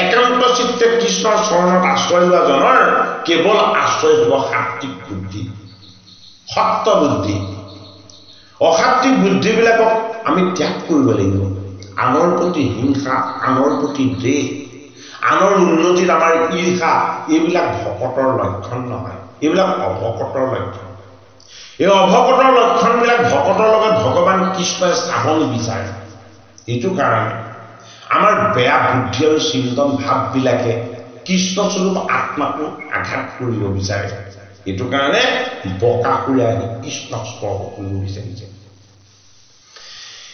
একান্ত চিত্তে কৃষ্ণৰ চৰণত আশ্ৰয় লোৱা জনৰ কেৱল আশ্ৰয় হ'ব সাত্বিক বুদ্ধি, সত্য বুদ্ধি। অসাত্বিক বুদ্ধিবিলাকক আমি ত্যাগ কৰিব লাগিব। আনৰ প্ৰতি হিংসা, আনৰ প্ৰতি দ্বেষ, আনৰ উন্নতিত আমাৰ ঈৰ্ষা, এইবিলাক ভকতৰ লক্ষণ নহয়, এইবিলাক অভকতৰ লক্ষণ। এই অভকতৰ লক্ষণবিলাক ভকতৰ লগত ভগৱান কৃষ্ণই চাব নিবিচাৰে। এইটো কাৰণে আমাৰ বেয়া বুদ্ধি আৰু চিন্তন ভাৱবিলাকে কৃষ্ণস্বৰূপ আত্মাকো আঘাত কৰিব বিচাৰে। এইটো কাৰণে বকাসুৰে আহি কৃষ্ণক স্পৰ্শ কৰিব বিচাৰিছে।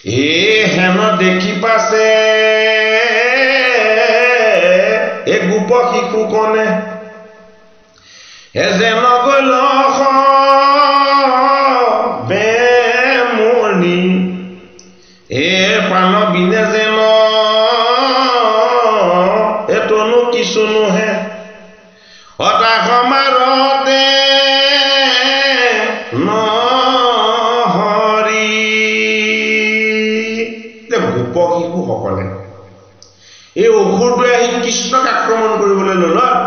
এ হেন দেখি পাছে গোপ শিশু কণে হে যেন গৈল বেমনি এ প্ৰাণ বিনে যেন এতনো কিছু নোহে হতাশ মাৰতে নহৰি। গোপ শিশুসকলে এই অসুৰটোৱে আহি কৃষ্ণক আক্ৰমণ কৰিবলৈ ললত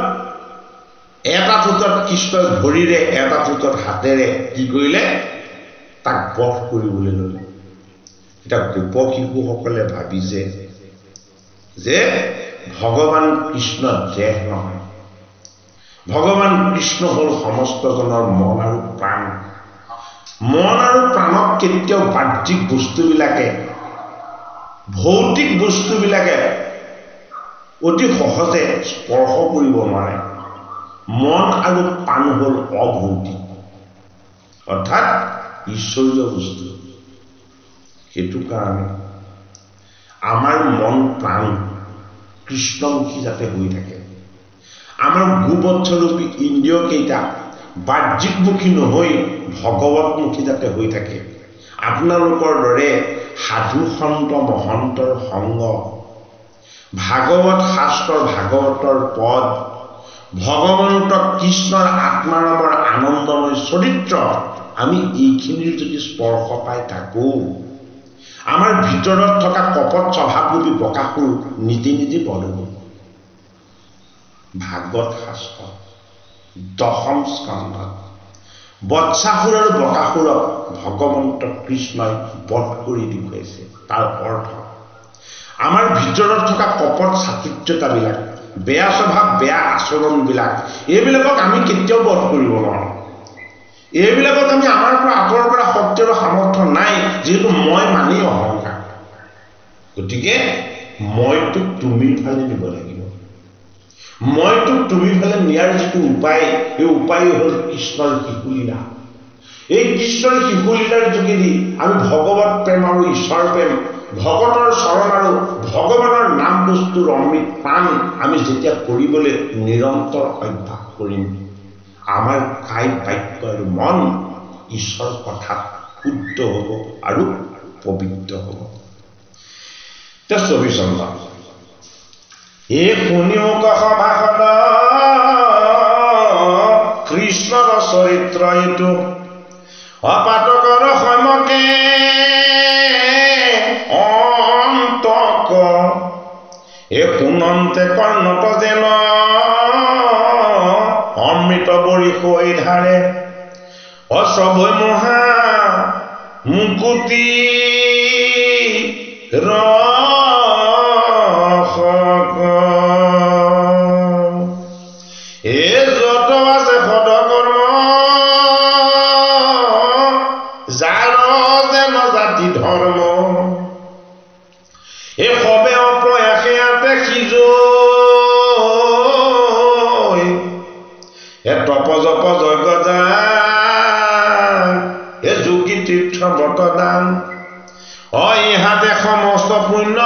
এটা ঠোঁটত কৃষ্ণই ভৰিৰে, এটা ঠোঁটত হাতেৰে কি কৰিলে, তাক বধ কৰিবলৈ ললে। এতিয়া গোপ শিশুসকলে ভাবিছে যে ভগৱান কৃষ্ণ দেহ নহয়, ভগৱান কৃষ্ণ হ'ল সমস্তজনৰ মন আৰু প্ৰাণ। মন আৰু প্ৰাণক কেতিয়াও বাহ্যিক বস্তুবিলাকে, ভৌতিক বস্তুবিলাকে অতি সহজে স্পৰ্শ কৰিব নোৱাৰে। মন আৰু প্ৰাণ হ'ল অভৌতিক, অৰ্থাৎ ঈশ্বৰীয় বস্তু। সেইটো কাৰণে আমাৰ মন প্ৰাণ কৃষ্ণমুখী যাতে হৈ থাকে, আমাৰ গোবৎসৰূপী ইন্দ্ৰিয়কেইটা বাহ্যিকমুখী নহৈ ভগৱতমুখী যাতে হৈ থাকে। আপোনালোকৰ দৰে সাধু সন্ত মহন্তৰ সংগ, ভাগৱত শাস্ত্ৰৰ ভাগৱতৰ পদ, ভগৱন্ত কৃষ্ণৰ আত্মাৰামৰ আনন্দময় চৰিত্ৰ, আমি এইখিনিৰ যদি স্পৰ্শ পাই থাকোঁ, আমাৰ ভিতৰত থকা কপট স্বভাৱৰূপী বকাসুৰ নিজে নিজে বধ হ'ব। ভাগৱত শাস্ত্ৰ দশম স্কন্ধত বৎসাসুৰ আৰু বকাসুৰক ভগৱন্ত কৃষ্ণই বধ কৰি দেখুৱাইছে। তাৰ অৰ্থ আমাৰ ভিতৰত থকা কপট চাতুৰ্যতাবিলাক, বেয়া স্বভাৱ, বেয়া আচৰণবিলাক, এইবিলাকক আমি কেতিয়াও বধ কৰিব নোৱাৰোঁ। এইবিলাকক আমি আমাৰ পৰা আঁতৰ কৰা শক্তি আৰু সামৰ্থ্য নাই, যিহেতু মই মানেই অহংকাৰ। গতিকে মইটোক তুমিৰ ফালে নিব লাগিব। মইটোক তুমিৰ ফালে নিয়াৰ যিটো উপায়, সেই উপায় হ'ল কৃষ্ণৰ শিশুলীলা। এই কৃষ্ণৰ শিশুলীলাৰ যোগেদি আমি ভগৱত প্ৰেম আৰু ঈশ্বৰ প্ৰেম, ভগতৰ চৰণ আৰু ভগৱানৰ নাম বস্তুৰ অমৃত পান আমি যেতিয়া কৰিবলৈ নিৰন্তৰ অভ্যাস কৰিম, আমাৰ কায় বাক্য আৰু মন ঈশ্বৰ কথাত শুদ্ধ হ'ব আৰু পবিত্ৰ হ'ব। এতিয়া 24 নম্বৰ, এই শুনিও সভাসদ কৃষ্ণৰ চৰিত্ৰ এইটো অপাতকৰ সমকে অন্তক এ শুনন্তে কৰ্ণত যেন অমৃত বৰিষৈ ধাৰে অসবৈ মহা মুকুতি ৰস এ যত আছে সদকৰ্ম যাৰ যেন জাতি ধৰ্ম এ সবে অপ্ৰয়াসে আতে সিজ হে তপ জপ যজ্ঞ যান হে যোগী তীৰ্থ ব্ৰতদান অ ইহাতে সমস্ত পুণ্য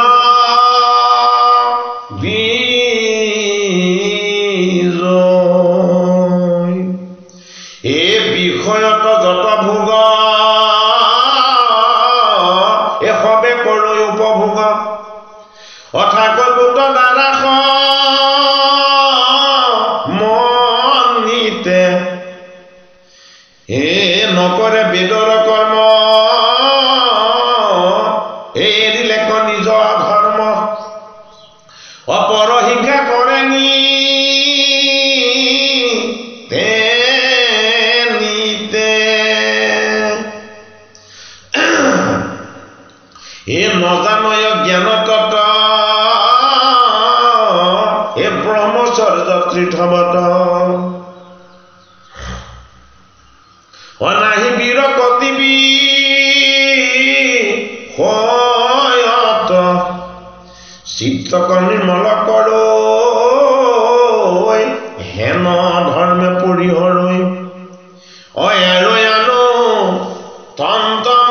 বীজ এ বিষয়ত যত ভোগ এ সবে কৰৈ উপভোগ অথাক গোট দাৰাস মনিতে হে নকৰে বেদৰ কৰ্ম এৰিলে নিজ ধৰ্ম অপৰ হিংসা কৰে নি নিতে হে নজানয় জ্ঞান তত হে ব্ৰহ্মচৰ্য ত্ৰিধৱত অনাহি বীৰ কতিবি হয়ত চিত্তক নিৰ্মল কৰ হেন ধৰ্মে পৰিহৰৈ অ আনো তন্তম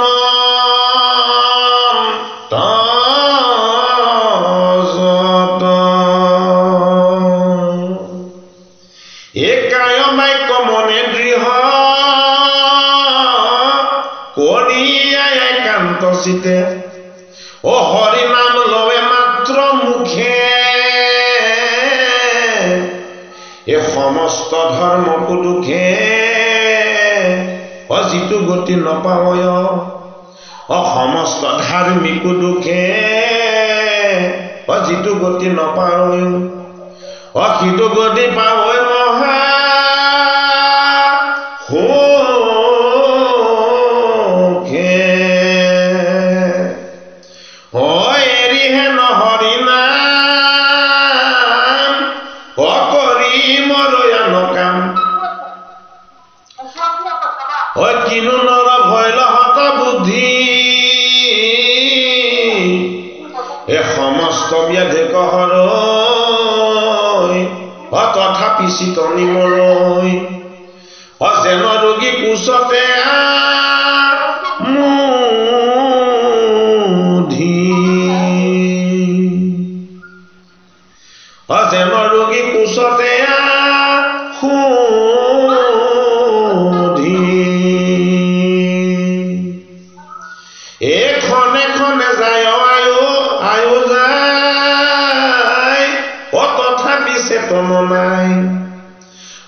চিতে। অ হৰি নাম লৱে মাত্ৰ মুখে, এ সমস্ত ধৰ্মকো দুখে, অ যিটো গতি নপাৱয়, অ সমস্ত ধাৰ্মিকো দুখে, অ যিটো গতি নপাৱয়, অ সিটো গতি পাৱৈ মহা সুখে। অ এৰিহে নহৰি নাম, অ কৰি মৰয়ান কাম, অ কিনো নৰ ভৈল হত বুদ্ধি, এ সমস্ত ব্যাধি কহৰৈ, অ তথাপি চিতনি মৰৈ, অ যেন ৰোগী কুচতে মুধি, অ যেন ৰোগী কুচতে সুধি, এখনে খনে যায় আয়ো আয়ো যায়, অ তথাপি চেতন নাই,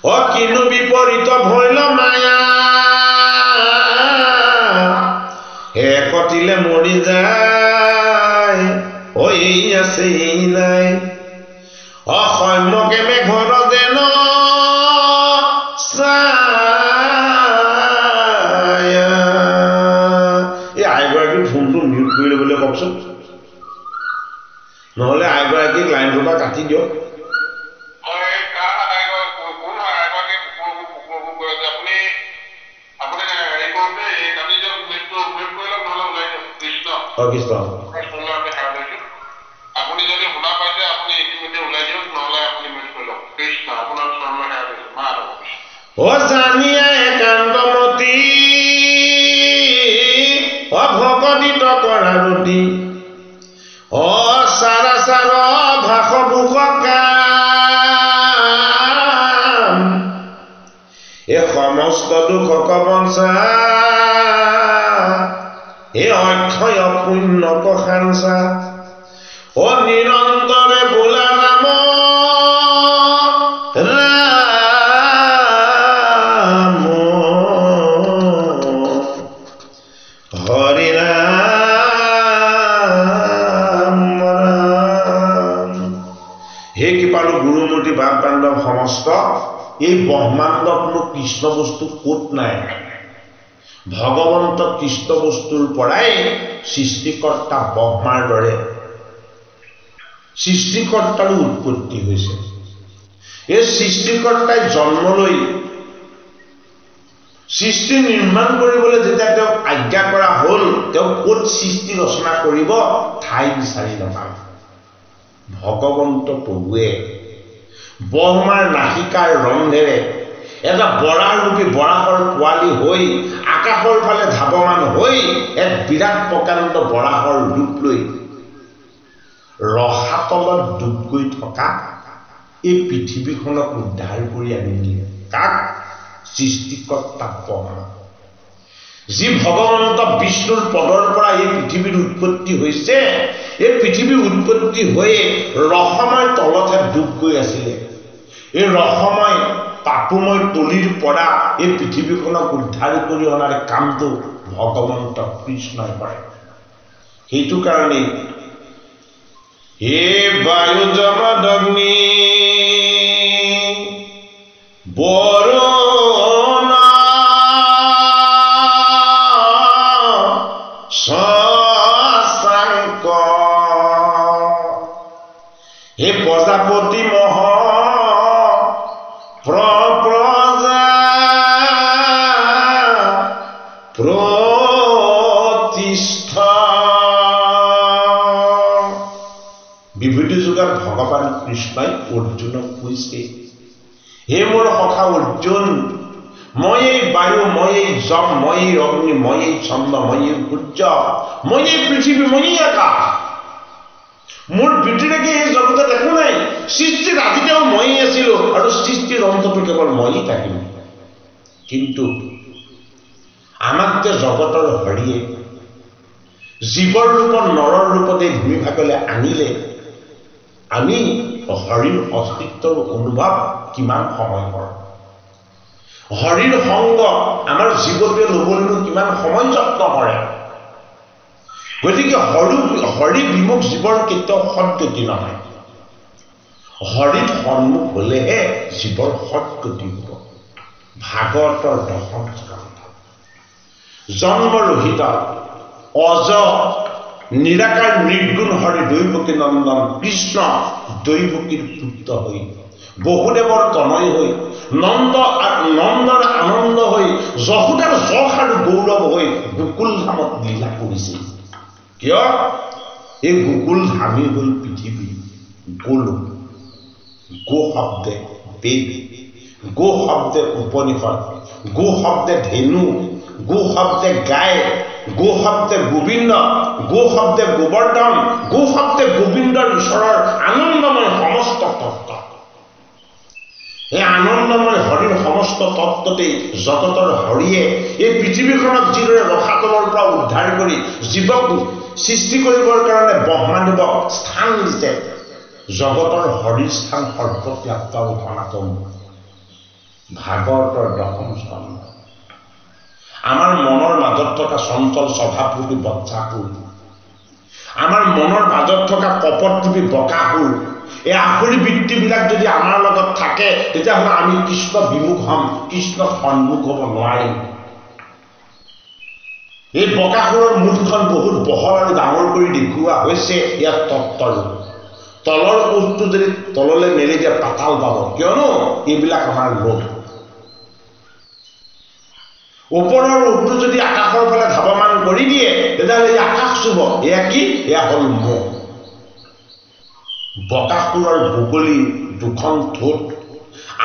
অ কিনো বিপৰীত ভৈল মায়া, হে কটিলে মৰি যায়, অ এই আছে এই নাই, অসম্যকে মেঘৰ যেন ছায়া। এই আইগৰাকীৰ ফোনটো মিউট কৰি ল'বলৈ কওকচোন, নহ'লে আইগৰাকীক লাইনটোৰ পৰা কাটি দিয়ক। হয়, কাৰ আইগৰাকী, কোন হয় আইগৰাকী? কুকুৰবোৰ কুকুৰবোৰ কৈ আছে। আপুনি হেৰি কৰক দেই, এই কাটি দিয়ক, নেটটো মিউট কৰি লওক, নহ'লে ওলাই দিয়ক। কৃষ্ণ। অ কৃষ্ণ। আপোনাৰ চৰণলৈ আমি সেৱা লৈছোঁ। আপুনি যদি শুনা পাইছে, আপুনি ইতিমধ্যে ওলাই দিয়ক, নহ'লে আপুনি মিউট কৰি লওক। কৃষ্ণ, আপোনাৰ চৰণলৈ সেৱা লৈছোঁ। মাধৱ কৃষ্ণ। অ জানিয়া একান্তমতী, অ ভকতিত কৰা ৰুটি, অ চাৰা চাৰ ভাষ ভোষ কাম, এ সমস্ত দুখক বঞ্চা, এ অক্ষয় পুণ্যক সাঞ্চা, অ নিৰন্তৰে বোলা নাম ৰাম হৰি ৰাম ৰাম। হে কৃপালু গুৰুমূৰ্তি বাপ বান্ধৱ সমস্ত, এই ব্ৰহ্মাণ্ডতনো কৃষ্ণ বস্তু ক'ত নাই? ভগৱন্ত কৃষ্ণ বস্তুৰ পৰাই সৃষ্টিকৰ্তা ব্ৰহ্মাৰ দৰে সৃষ্টিকৰ্তাৰো উৎপত্তি হৈছে। এই সৃষ্টিকৰ্তাই জন্ম লৈ সৃষ্টি নিৰ্মাণ কৰিবলৈ যেতিয়া তেওঁক আজ্ঞা কৰা হ'ল, তেওঁ ক'ত সৃষ্টি ৰচনা কৰিব ঠাই বিচাৰি নাপালে। ভগৱন্ত প্ৰভুৱে ব্ৰহ্মাৰ নাসিকাৰ ৰন্ধেৰে এটা বৰাহৰূপী বৰাহৰ পোৱালি হৈ আকাশৰ ফালে ধাৱমান হৈ এক বিৰাট প্ৰকাণ্ড বৰাহৰ ৰূপ লৈ ৰসাতলত ডুব গৈ থকা এই পৃথিৱীখনক উদ্ধাৰ কৰি আনি দিয়ে। কাক? সৃষ্টিকৰ্তা ব্ৰহ্মা। যি ভগৱন্ত বিষ্ণুৰ পদৰ পৰা এই পৃথিৱীৰ উৎপত্তি হৈছে, এই পৃথিৱীৰ উৎপত্তি হৈয়ে ৰসময় তলতহে ডুব গৈ আছিলে। এই ৰসময় পাপময় তলিৰ পৰা এই পৃথিৱীখনক উদ্ধাৰ কৰি অনাৰ কামটো ভগৱন্ত কৃষ্ণই কৰে। সেইটো কাৰণেই হে বায়ু যমদগ্নি বৰুণ শশাংক, হে প্ৰজাপতি মহ প্ৰজা প্ৰতিষ্ঠা। বিভূতি যুগত ভগৱান কৃষ্ণই অৰ্জুনক কৈছে, হে মোৰ সখা অৰ্জুন, মই এই বায়ু, মই এই যম, মই এই অগ্নি, মই এই চন্দ্ৰ, মই এই সূৰ্য, মই এই পৃথিৱী, মই এই আকাশ, মোৰ ব্যতিৰেকে এই জগতত একো নাই। সৃষ্টিৰ আদিতেও ময়েই আছিলো আৰু সৃষ্টিৰ অন্ততো কেৱল ময়েই থাকিম। কিন্তু আমাক যে জগতৰ হৰিয়ে জীৱৰ ৰূপত নৰৰ ৰূপত এই ভূমিভাগলৈ আনিলে আমি হৰিৰ অস্তিত্বৰ অনুভৱ কিমান সময় কৰোঁ, হৰিৰ সংগ আমাৰ জীৱটোৱে ল'বলৈনো কিমান সময় যত্ন কৰে। গতিকে হৰি বিমুখ জীৱৰ কেতিয়াও সদ্গতি নহয়। হৰিত সন্মুখ হলেহে জীৱৰ সদ্গতি হ'ব। ভাগৱতৰ দশম স্কন্ধ জন্মৰহিত অজ নিৰাকাৰ নিৰ্গুণ হৰি দৈৱকী নন্দন কৃষ্ণ দৈৱকীৰ পুত্ৰ হৈ বহুদেৱৰ তনয় হৈ নন্দৰ আনন্দ হৈ যশোদাৰ যশ আৰু গৌৰৱ হৈ গোকুল ধামত লীলা কৰিছিল। কিয়? এই গোকুল ধামেই হ'ল পৃথিৱী। গোলোক, গো শব্দে বেদ, গো শব্দে উপনিষদ, গো শব্দে ধেনু, গো শব্দে গায়, গো শব্দে গোবিন্দ, গো শব্দে গোবৰ্ধন, গো শব্দে গোবিন্দৰ ঈশ্বৰৰ আনন্দময় সমস্ত তত্ত্ব। এই আনন্দময় হৰিৰ সমস্ত তত্ত্বতেই জগতৰ হৰিয়ে এই পৃথিৱীখনক যিদৰে ৰসাতলৰ পৰা উদ্ধাৰ কৰি জীৱক সৃষ্টি কৰিবৰ কাৰণে ব্ৰহ্মাদেৱক স্থান দিছে, জগতৰ হৰিৰ স্থান সৰ্বব্যাপ্ত আৰু সনাতন। ভাগৱতৰ দশম স্কন্ধ। আমাৰ মনৰ মাজত থকা চঞ্চল স্বভাৱৰূপী বৎসাসুৰ, আমাৰ মনৰ মাজত থকা কপটৰূপী বকাসুৰ, এই আসুৰি বৃত্তিবিলাক যদি আমাৰ লগত থাকে তেতিয়াহ'লে আমি কৃষ্ণ বিমুখ হ'ম, কৃষ্ণক সন্মুখ হ'ব নোৱাৰিম। এই বকাসুৰৰ মুখখন বহুত বহল আৰু ডাঙৰ কৰি দেখুওৱা হৈছে ইয়াত তত্ত্বৰূপ। তলৰ কোষটো যদি তললৈ মেলি দিয়ে পাতাল পাব, কিয়নো এইবিলাক আমাৰ লোভ। ওপৰৰ ঊষটো যদি আকাশৰ ফালে ধাৱমান কৰি দিয়ে তেতিয়াহ'লে এই আকাশ চুব। এয়া কি? এয়া হ'ল মোহ। বকাসুৰৰ বগলী দুখন ঠোঁট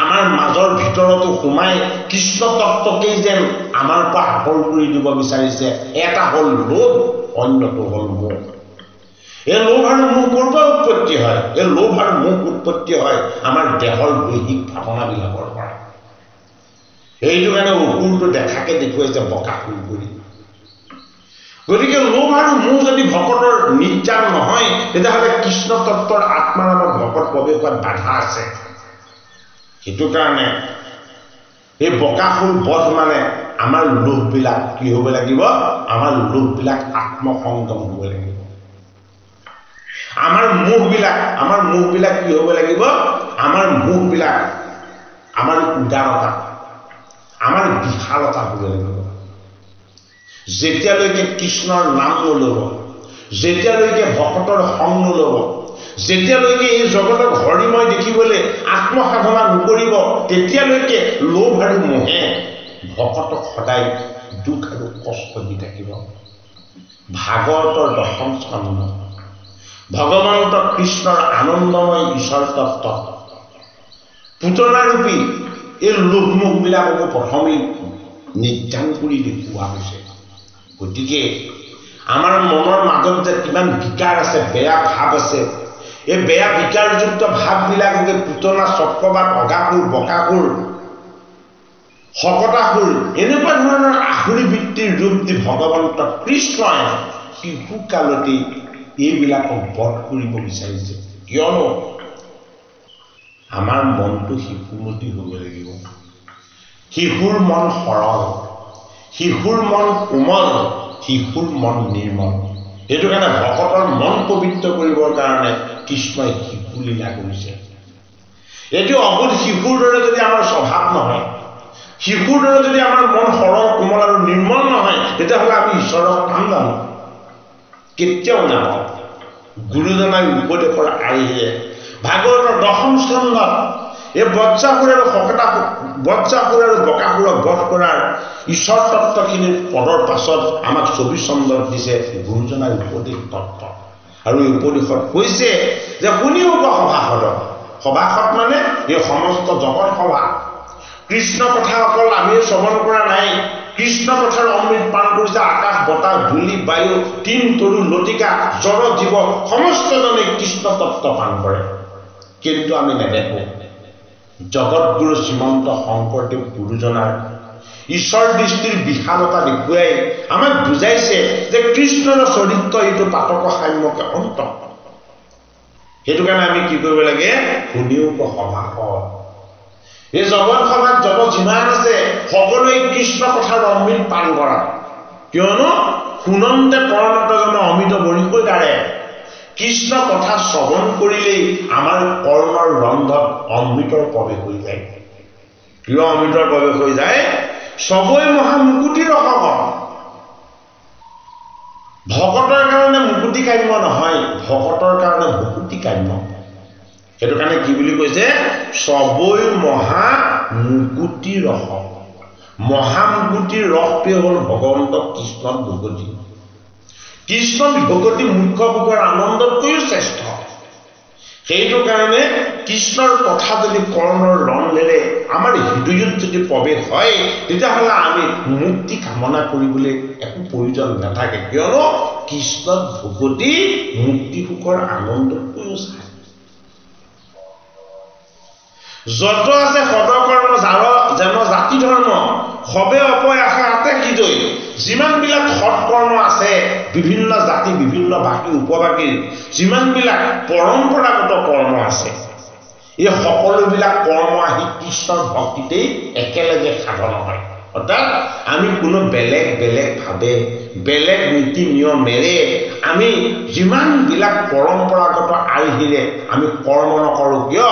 আমাৰ মাজৰ ভিতৰতো সোমাই কৃষ্ণ তত্ত্বকেই যেন আমাৰ পৰা আঁতৰ কৰি দিব বিচাৰিছে। এটা হ'ল লোভ, অন্যটো হ'ল মোহ। এই লোভ আৰু মোহ ক'ৰ পৰা উৎপত্তি হয়? এই লোভ আৰু মোহ উৎপত্তি হয় আমাৰ দেহৰ দৈহিক ভাৱনাবিলাকৰ পৰা। সেইটো কাৰণে অসুৰটো দেখাকে দেখুৱাইছে বকাসুৰ কৰি। গতিকে লোভ আৰু মোহ যদি ভকতৰ নিৰ্যান নহয় তেতিয়াহ'লে কৃষ্ণ তত্ত্বৰ আত্মাৰ নামত ভকত প্ৰৱেশ হোৱাত বাধা আছে। সেইটো কাৰণে এই বকাসুৰ বধ মানে আমাৰ লোভবিলাক কি হ'ব লাগিব? আমাৰ লোভবিলাক আত্মসংগম হ'ব লাগিব। আমাৰ মোহবিলাক কি হ'ব লাগিব? আমাৰ মোহবিলাক আমাৰ উদাৰতা, আমাৰ বিশালতা হ'ব লাগিব। যেতিয়ালৈকে কৃষ্ণৰ নাম নল'ব, যেতিয়ালৈকে ভকতৰ সংগ নল'ব, যেতিয়ালৈকে এই জগতক হৰিময় দেখিবলৈ আত্মসাধনা নকৰিব, তেতিয়ালৈকে লোভ আৰু মোহে ভকতক সদায় দুখ আৰু কষ্ট দি থাকিব। ভাগৱতৰ দশম স্কন্ধ ভগৱন্ত কৃষ্ণৰ আনন্দময় ঈশ্বৰ তত্ত্ব পুতনাৰূপী এই লোভ মোহবিলাককো প্ৰথমেই নিৰ্যান কৰি দেখুওৱা হৈছে। গতিকে আমাৰ মনৰ মাজত যে কিমান বিকাৰ আছে, বেয়া ভাৱ আছে, এই বেয়া বিকাৰযুক্ত ভাৱবিলাককে পুতনা, চক্ৰবাত, অগাসুৰ, বকাসুৰ, শকটাসুৰ এনেকুৱা ধৰণৰ আসুৰি বৃত্তিৰ ৰূপ দি ভগৱন্ত কৃষ্ণই শিশুকালতেই এইবিলাকক বধ কৰিব বিচাৰিছে। কিয়নো আমাৰ মনটো শিশুমতী হ'ব লাগিব। শিশুৰ মন সৰল, শিশুৰ মন কোমল, শিশুৰ মন নিৰ্মল। সেইটো কাৰণে ভকতৰ মন পবিত্ৰ কৰিবৰ কাৰণে কৃষ্ণই শিশু লীলা কৰিছে। এইটো অবোধ শিশুৰ দৰে যদি আমাৰ স্বভাৱ নহয়, শিশুৰ দৰে যদি আমাৰ মন সৰল, কোমল আৰু নিৰ্মল নহয়, তেতিয়াহ'লে আমি ঈশ্বৰক পাম জানো? কেতিয়াও নাপাওঁ। গুৰুজনাই উপদেশৰ আৰ্হিয়ে ভাগৱতৰ দশম স্কন্ধত এই বজ্ৰাসুৰ আৰু বজ্ৰাসুৰ আৰু বকাসুৰক বধ কৰাৰ ঈশ্বৰ তত্ত্বখিনিৰ পদৰ পাছত আমাক 24 চন্দ্ৰত দিছে গুৰুজনাৰ উপদেশ তত্ত্ব। আৰু এই উপদেশত কৈছে যে শুনিও সভাসদ, সভাসদ মানে এই সমস্ত জগত সভা। কৃষ্ণ কথা অকল আমি শ্ৰৱণ কৰা নাই, কৃষ্ণ কথাৰ অমৃত পান কৰিছে আকাশ, বতাহ, ধূলি, বায়ু, তিন তৰু, লতিকা, জড়, জীৱ সমস্তজনে কৃষ্ণ তত্ত্ব পান কৰে। কিন্তু আমি নেদেখোঁ জগতগুৰু শ্ৰীমন্ত শংকৰদেৱ গুৰুজনাৰ ঈশ্বৰ দৃষ্টিৰ বিশালতা দেখুৱাই আমাক বুজাইছে যে কৃষ্ণৰ চৰিত্ৰ এইটো পাতক সাম্যকে অন্ত। সেইটো কাৰণে আমি কি কৰিব লাগে? শুনিও সভাসদ। এই জগত সভাত জগত যিমান আছে সকলোৱে কৃষ্ণ কথাৰ অমৃত পান কৰা। কিয়নো শুনন্তে কৰ্ণত জন অমৃত বৰিকৈ দাৰে। কৃষ্ণ কথা শ্ৰৱণ কৰিলেই আমাৰ কৰ্ণৰ ৰন্ধত অমৃতৰ প্ৰৱেশ হৈ যায়। কিয় অমৃতৰ প্ৰৱেশ হৈ যায়? সবই মহামুকুতি ৰসক। ভকতৰ কাৰণে মুকুতি কাম্য নহয়, ভকতৰ কাৰণে ভকুতি কাম্য। সেইটো কাৰণে কি বুলি কৈছে? সবই মহা মুকুতি ৰস। মহামুকুতিৰ ৰসটোৱে হ'ল ভগৱন্ত কৃষ্ণত ভকতি। কৃষ্ণত ভকতি মুখ্য ভোগৰ আনন্দতকৈও শ্ৰেষ্ঠ। সেইটো কাৰণে কৃষ্ণৰ কথা যদি কৰ্ণৰ ৰন্ধেৰে আমাৰ হৃদয়ত যদি প্ৰৱেশ হয়, তেতিয়াহ'লে আমি মুক্তি কামনা কৰিবলৈ একো প্ৰয়োজন নাথাকে। কিয়নো কৃষ্ণত ভকতি মুক্তি সুখৰ আনন্দতকৈও চায়। যত আছে সদকৰ্ম যাৰ যেন জাতি ধৰ্ম সবে অপয় আশা আতে সিজৈ। যিমানবিলাক সৎকৰ্ম আছে বিভিন্ন জাতি বিভিন্ন ভাষী উপভাষীৰ যিমানবিলাক পৰম্পৰাগত কৰ্ম আছে, এই সকলোবিলাক কৰ্ম আহি কৃষ্ণৰ ভক্তিতেই একেলগে সাধন হয়। অৰ্থাৎ আমি কোনো বেলেগ বেলেগভাৱে বেলেগ নীতি নিয়মেৰে আমি যিমানবিলাক পৰম্পৰাগত আৰ্হিৰে আমি কৰ্ম নকৰোঁ কিয়,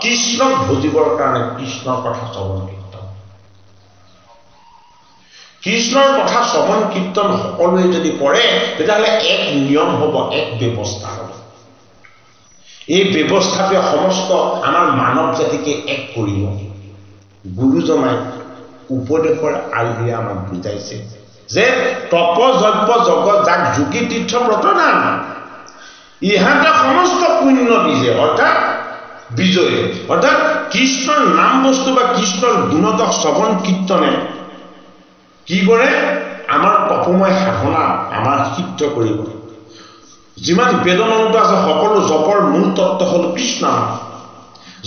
কৃষ্ণক ভজিবৰ কাৰণে কৃষ্ণৰ কথা শ্ৰৱণ কীৰ্তন, কৃষ্ণৰ কথা শ্ৰৱণ কীৰ্তন সকলোৱে যদি কৰে, তেতিয়াহ'লে এক নিয়ম হ'ব, এক ব্যৱস্থা হ'ব। এই ব্যৱস্থাটোৱে সমস্ত আমাৰ মানৱ জাতিকে এক কৰিব। গুৰুজনাই উপদেশৰ আৰ্হিৰে আমাক বুজাইছে যে তপ যজ্ঞ জগত যাক যোগী তীৰ্থ ব্ৰতদান ইহঁতে সমস্ত পুণ্য বীজে, অৰ্থাৎ বিজয়, অৰ্থাৎ কৃষ্ণৰ নাম বস্তু বা কৃষ্ণৰ গুণগত শ্ৰৱণ কীৰ্তনে কি কৰে? আমাৰ তপময় সাধনা আমাৰ সিদ্ধ কৰিব। যিমান বেদমন্ত্ৰ আছে সকলো জপৰ মূল তত্ত্ব হ'ল কৃষ্ণ।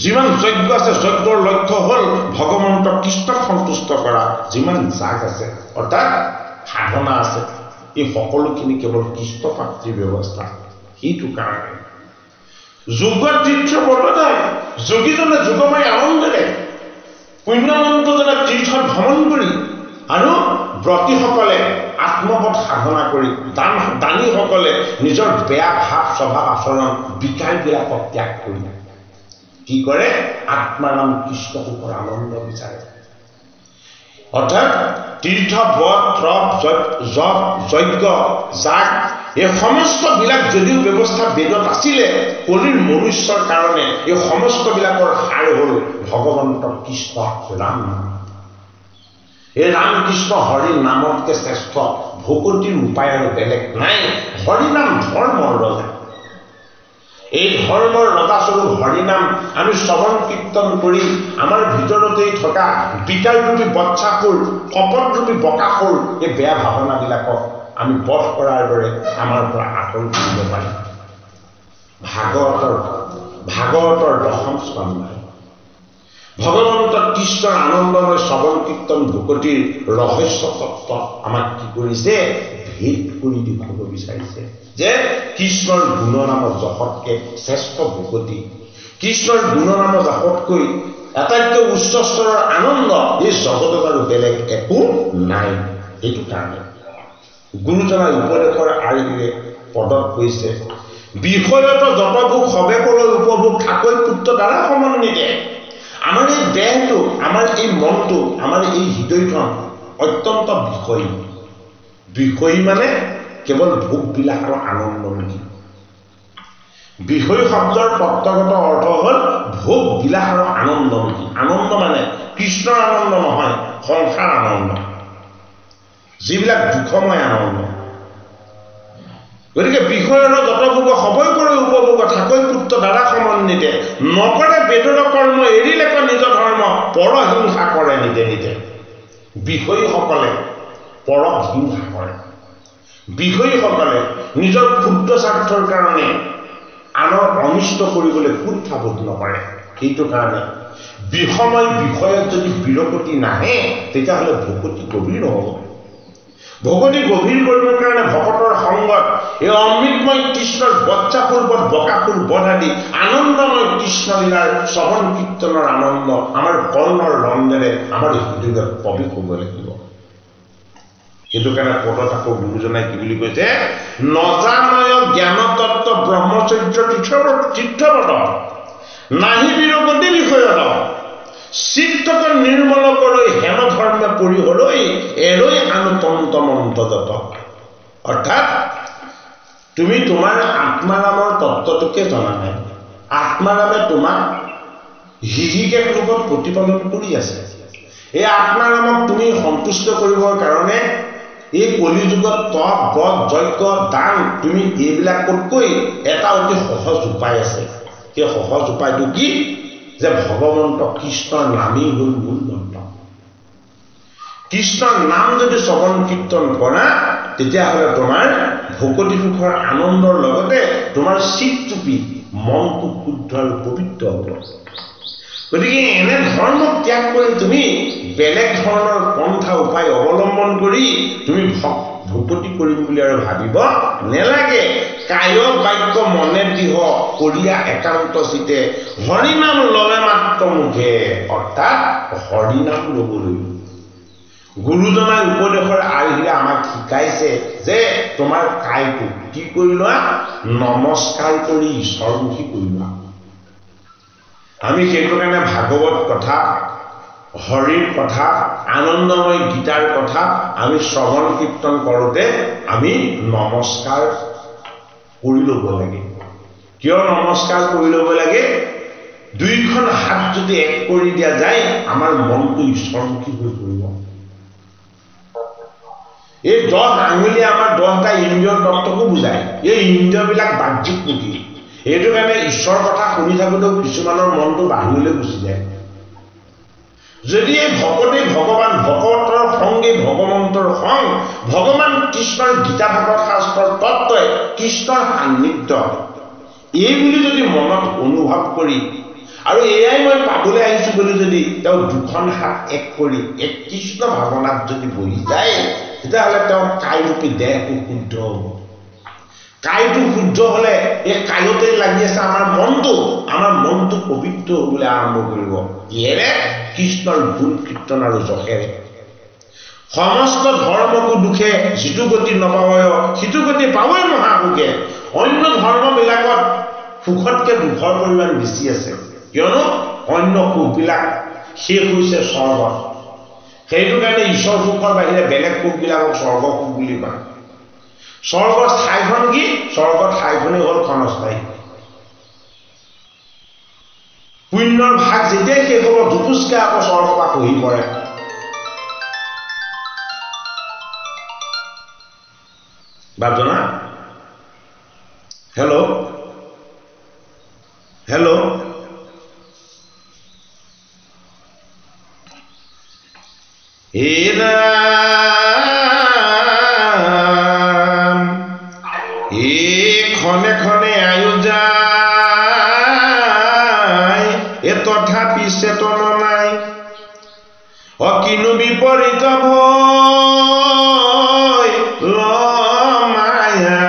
যিমান যজ্ঞ আছে যজ্ঞৰ লক্ষ্য হ'ল ভগৱন্ত কৃষ্ণক সন্তুষ্ট কৰা। যিমান যাগ আছে অৰ্থাৎ সাধনা আছে, এই সকলোখিনি কেৱল কৃষ্ণ প্ৰাপ্তিৰ ব্যৱস্থা। সেইটো কাৰণে যোগ তীৰ্থ ব্ৰতদান, যোগীজনে যোগময় আনন্দেৰে পুণ্যমন্তজনে তীৰ্থত ভ্ৰমণ কৰি আৰু ব্ৰতীসকলে আত্মপথ সাধনা কৰি, দানীসকলে নিজৰ বেয়া ভাৱ স্বভাৱ আচৰণ বিকাৰবিলাকক ত্যাগ কৰি কি কৰে? আত্মাৰাম কৃষ্ণ সুখৰ আনন্দ বিচাৰে। অৰ্থাৎ তীৰ্থ ব্ৰত তপ জপ যজ্ঞ যাগ এই সমস্তবিলাক যদিও ব্যৱস্থা বেদত আছিলে, কলিৰ মনুষ্যৰ কাৰণে এই সমস্তবিলাকৰ সাৰ হ'ল ভগৱন্ত কৃষ্ণ ৰাম। এই ৰাম কৃষ্ণ হৰি নামতকৈ শ্ৰেষ্ঠ ভকতিৰ উপায় আৰু বেলেগ নাই। হৰি নাম ধৰ্মৰ ৰজা। এই ধৰ্মৰ ৰজাস্বৰূপ হৰিনাম আমি শ্ৰৱণ কীৰ্তন কৰি আমাৰ ভিতৰতেই থকা বিকাৰৰূপী বৎসাসুৰ, কপটৰূপী বকাসুৰ এই বেয়া ভাৱনাবিলাকক আমি বধ কৰাৰ দৰে আমাৰ পৰা আঁতৰি কৰিব পাৰিম। ভাগৱতৰ দশম স্কন্ধ ভগৱন্ত কৃষ্ণৰ আনন্দময় শ্ৰৱণ কীৰ্তন ভকতিৰ ৰহস্য তত্ত্ব আমাক কি কৰিছে? ভেদ কৰি দেখুৱাব বিচাৰিছে যে কৃষ্ণৰ গুণনামৰ যশতকৈ শ্ৰেষ্ঠ ভকতি, কৃষ্ণৰ গুণনামৰ যশতকৈ আটাইতকৈ উচ্চ স্তৰৰ আনন্দ এই জগতত আৰু বেলেগ একো নাই। সেইটো কাৰণে গুৰুজনাৰ উপদেশৰ আৰ্হিৰে পদত কৈছে, বিষয়ত যত ভোগ সবে কলৈ উপভোগ থাকৈ পুত্ৰ দ্বাৰা সমন্বিতে। আমাৰ এই দেহটো, আমাৰ এই মনটো, আমাৰ এই হৃদয়খন অত্যন্ত বিষয়ী। বিষয়ী মানে কেৱল ভোগবিলাস আৰু আনন্দমুখী। বিষয় শব্দৰ তত্ত্বগত অৰ্থ হ'ল ভোগ বিলাস আৰু আনন্দমুখী। আনন্দ মানে কৃষ্ণৰ আনন্দ নহয়, সংসাৰ আনন্দ, যিবিলাক দুখময় আনন্দ। গতিকে বিষয়ৰ যত ভোগ সবই কৰে উপভোগ থাকৈ পুত্ৰ দ্বাৰা সমন্বিতে। নকৰে বেদৰ কৰ্ম এৰিলে নিজ ধৰ্ম পৰহিংসা কৰে নিজে নিজে। বিষয়ীসকলে পৰক হিংসা কৰে। বিষয়ীসকলে নিজৰ ক্ষুদ্ৰ স্বাৰ্থৰ কাৰণে আনৰ অনিষ্ট কৰিবলৈ কুণ্ঠাবোধ নকৰে। সেইটো কাৰণে বিষময় বিষয়ত যদি বিৰকতি নাহে তেতিয়াহ'লে ভকতি গভীৰ নহ'ব। ভকতি গভীৰ কৰিবৰ কাৰণে ভকতৰ সংগত এই অমৃতময় কৃষ্ণৰ বচ্চাসুৰ বধ, বকাসুৰ বধ আদি আনন্দময় কৃষ্ণলীলাৰ শ্ৰৱণ কীৰ্তনৰ আনন্দ আমাৰ কৰ্ণৰ ৰন্ধেৰে আমাৰ হৃদয়ত প্ৰৱেশ হ'ব লাগিব। সেইটো কাৰণে পদত আকৌ গুৰুজনাই কি বুলি কৈছে, নজানয় জ্ঞান তত্ত্ব ব্ৰহ্মচৰ্য তীৰ্থব্ৰত নাহি বিৰগতি বিষয়ত চিত্তক নিৰ্মল কৰৈ হেন ধৰ্মে পৰিহৰৈ এৰৈ আনুতন্ত মন্ত্ৰযত। অৰ্থাৎ তুমি তোমাৰ আত্মাৰামৰ তত্ত্বটোকে জনা নাই, আত্মাৰামে তোমাক হিহিকে ৰূপত প্ৰতিপালন কৰি আছে। এই আত্মাৰামক তুমি সন্তুষ্ট কৰিবৰ কাৰণে এই কলিযুগত তপ ব্ৰত যজ্ঞ দান তুমি এইবিলাকতকৈ এটা অতি সহজ উপায় আছে। সেই সহজ উপায়টো কি? যে ভগৱন্ত কৃষ্ণৰ নামেই হ'ল মূল মন্ত্ৰ। কৃষ্ণৰ নাম যদি শ্ৰৱণ কীৰ্তন কৰা তেতিয়াহ'লে তোমাৰ ভকতি সুখৰ আনন্দৰ লগতে তোমাৰ চিত্ৰূপী মনটো শুদ্ধ আৰু পবিত্ৰ হ'ব। গতিকে এনে ধৰ্ম ত্যাগ কৰি তুমি বেলেগ ধৰণৰ পন্থা উপায় অৱলম্বন কৰি তুমি ভকতি কৰিম বুলি আৰু ভাবিব নেলাগে। কায় বাক্য মনে দৃঢ় কৰিয়া একান্ত চিতে হৰিনাম লৱে মাত্ৰ মুখে, অৰ্থাৎ হৰিনাম ল'বলৈ গুৰুজনাই উপদেশৰ আৰ্হিৰে আমাক শিকাইছে যে তোমাৰ কায়টো কি কৰি লোৱা, নমস্কাৰ কৰি ঈশ্বৰমুখী কৰি লোৱা। আমি সেইটো কাৰণে ভাগৱত কথা, হৰিৰ কথা, আনন্দময় গীতাৰ কথা আমি শ্ৰৱণ কীৰ্তন কৰোঁতে আমি নমস্কাৰ কৰি ল'ব লাগে। কিয় নমস্কাৰ কৰি ল'ব লাগে? দুইখন হাত যদি এক কৰি দিয়া যায় আমাৰ মনটো ঈশ্বৰমুখী হৈ পৰিব। এই 10 আঙুলিয়ে আমাৰ 10টা ইন্দ্ৰিয়ৰ তত্ত্বকো বুজায়। এই ইন্দ্ৰিয়বিলাক বাহ্যিকমুখী, সেইটো কাৰণে ঈশ্বৰ কথা শুনি থাকোঁতেও কিছুমানৰ মনটো বাহিৰলৈ গুচি যায়। যদি এই ভকতেই ভগৱান, ভকতৰ সংগে ভগৱন্তৰ সং, ভগৱান কৃষ্ণৰ গীতা ভাগৱত শাস্ত্ৰৰ তত্ত্বই কৃষ্ণৰ সান্নিধ্য এই বুলি যদি মনত অনুভৱ কৰি আৰু এয়াই মই পাবলৈ আহিছোঁ বুলি যদি তেওঁ দুখন হাত এক কৰি এক কৃষ্ণ ভাৱনাত যদি বহি যায় তেতিয়াহ'লে তেওঁ কায়ৰূপী দেহটো শুদ্ধ হ'ব। কায়টো শুদ্ধ হ'লে এই কায়তেই লাগি আছে আমাৰ মনটো, আমাৰ মনটো পবিত্ৰ হ'বলৈ আৰম্ভ কৰিব। কিহেৰে? কৃষ্ণৰ গুণ কীৰ্তন আৰু যশেৰে। সমস্ত ধৰ্মকো দুখে যিটো গতি নপাবয় সিটো গতি পাবই মহাসুখে। অন্য ধৰ্মবিলাকত সুখতকৈ দুখৰ পৰিমাণ বেছি আছে, কিয়নো অন্য সুখবিলাক শেষ হৈছে স্বৰ্গত। সেইটো কাৰণে ঈশ্বৰ সুখৰ বাহিৰে বেলেগ সুখবিলাকক স্বৰ্গ সুখ বুলি কয়। স্বৰ্গৰ ঠাইখন কি? স্বৰ্গৰ ঠাইখনেই হ'ল ক্ষণস্থায়ী। পুণ্যৰ ভাগ যেতিয়াই শেষ হ'ব ধুপুচকে আকৌ স্বৰ্গৰ পৰা খহি পৰে। বাপজনা, হেল্ল' হেল্ল', হে ৰাম এ ক্ষণে ক্ষণে আয়ু যায় এ তথাপি চেতন নাই, অকিনো বিপৰীত ভয় মায়া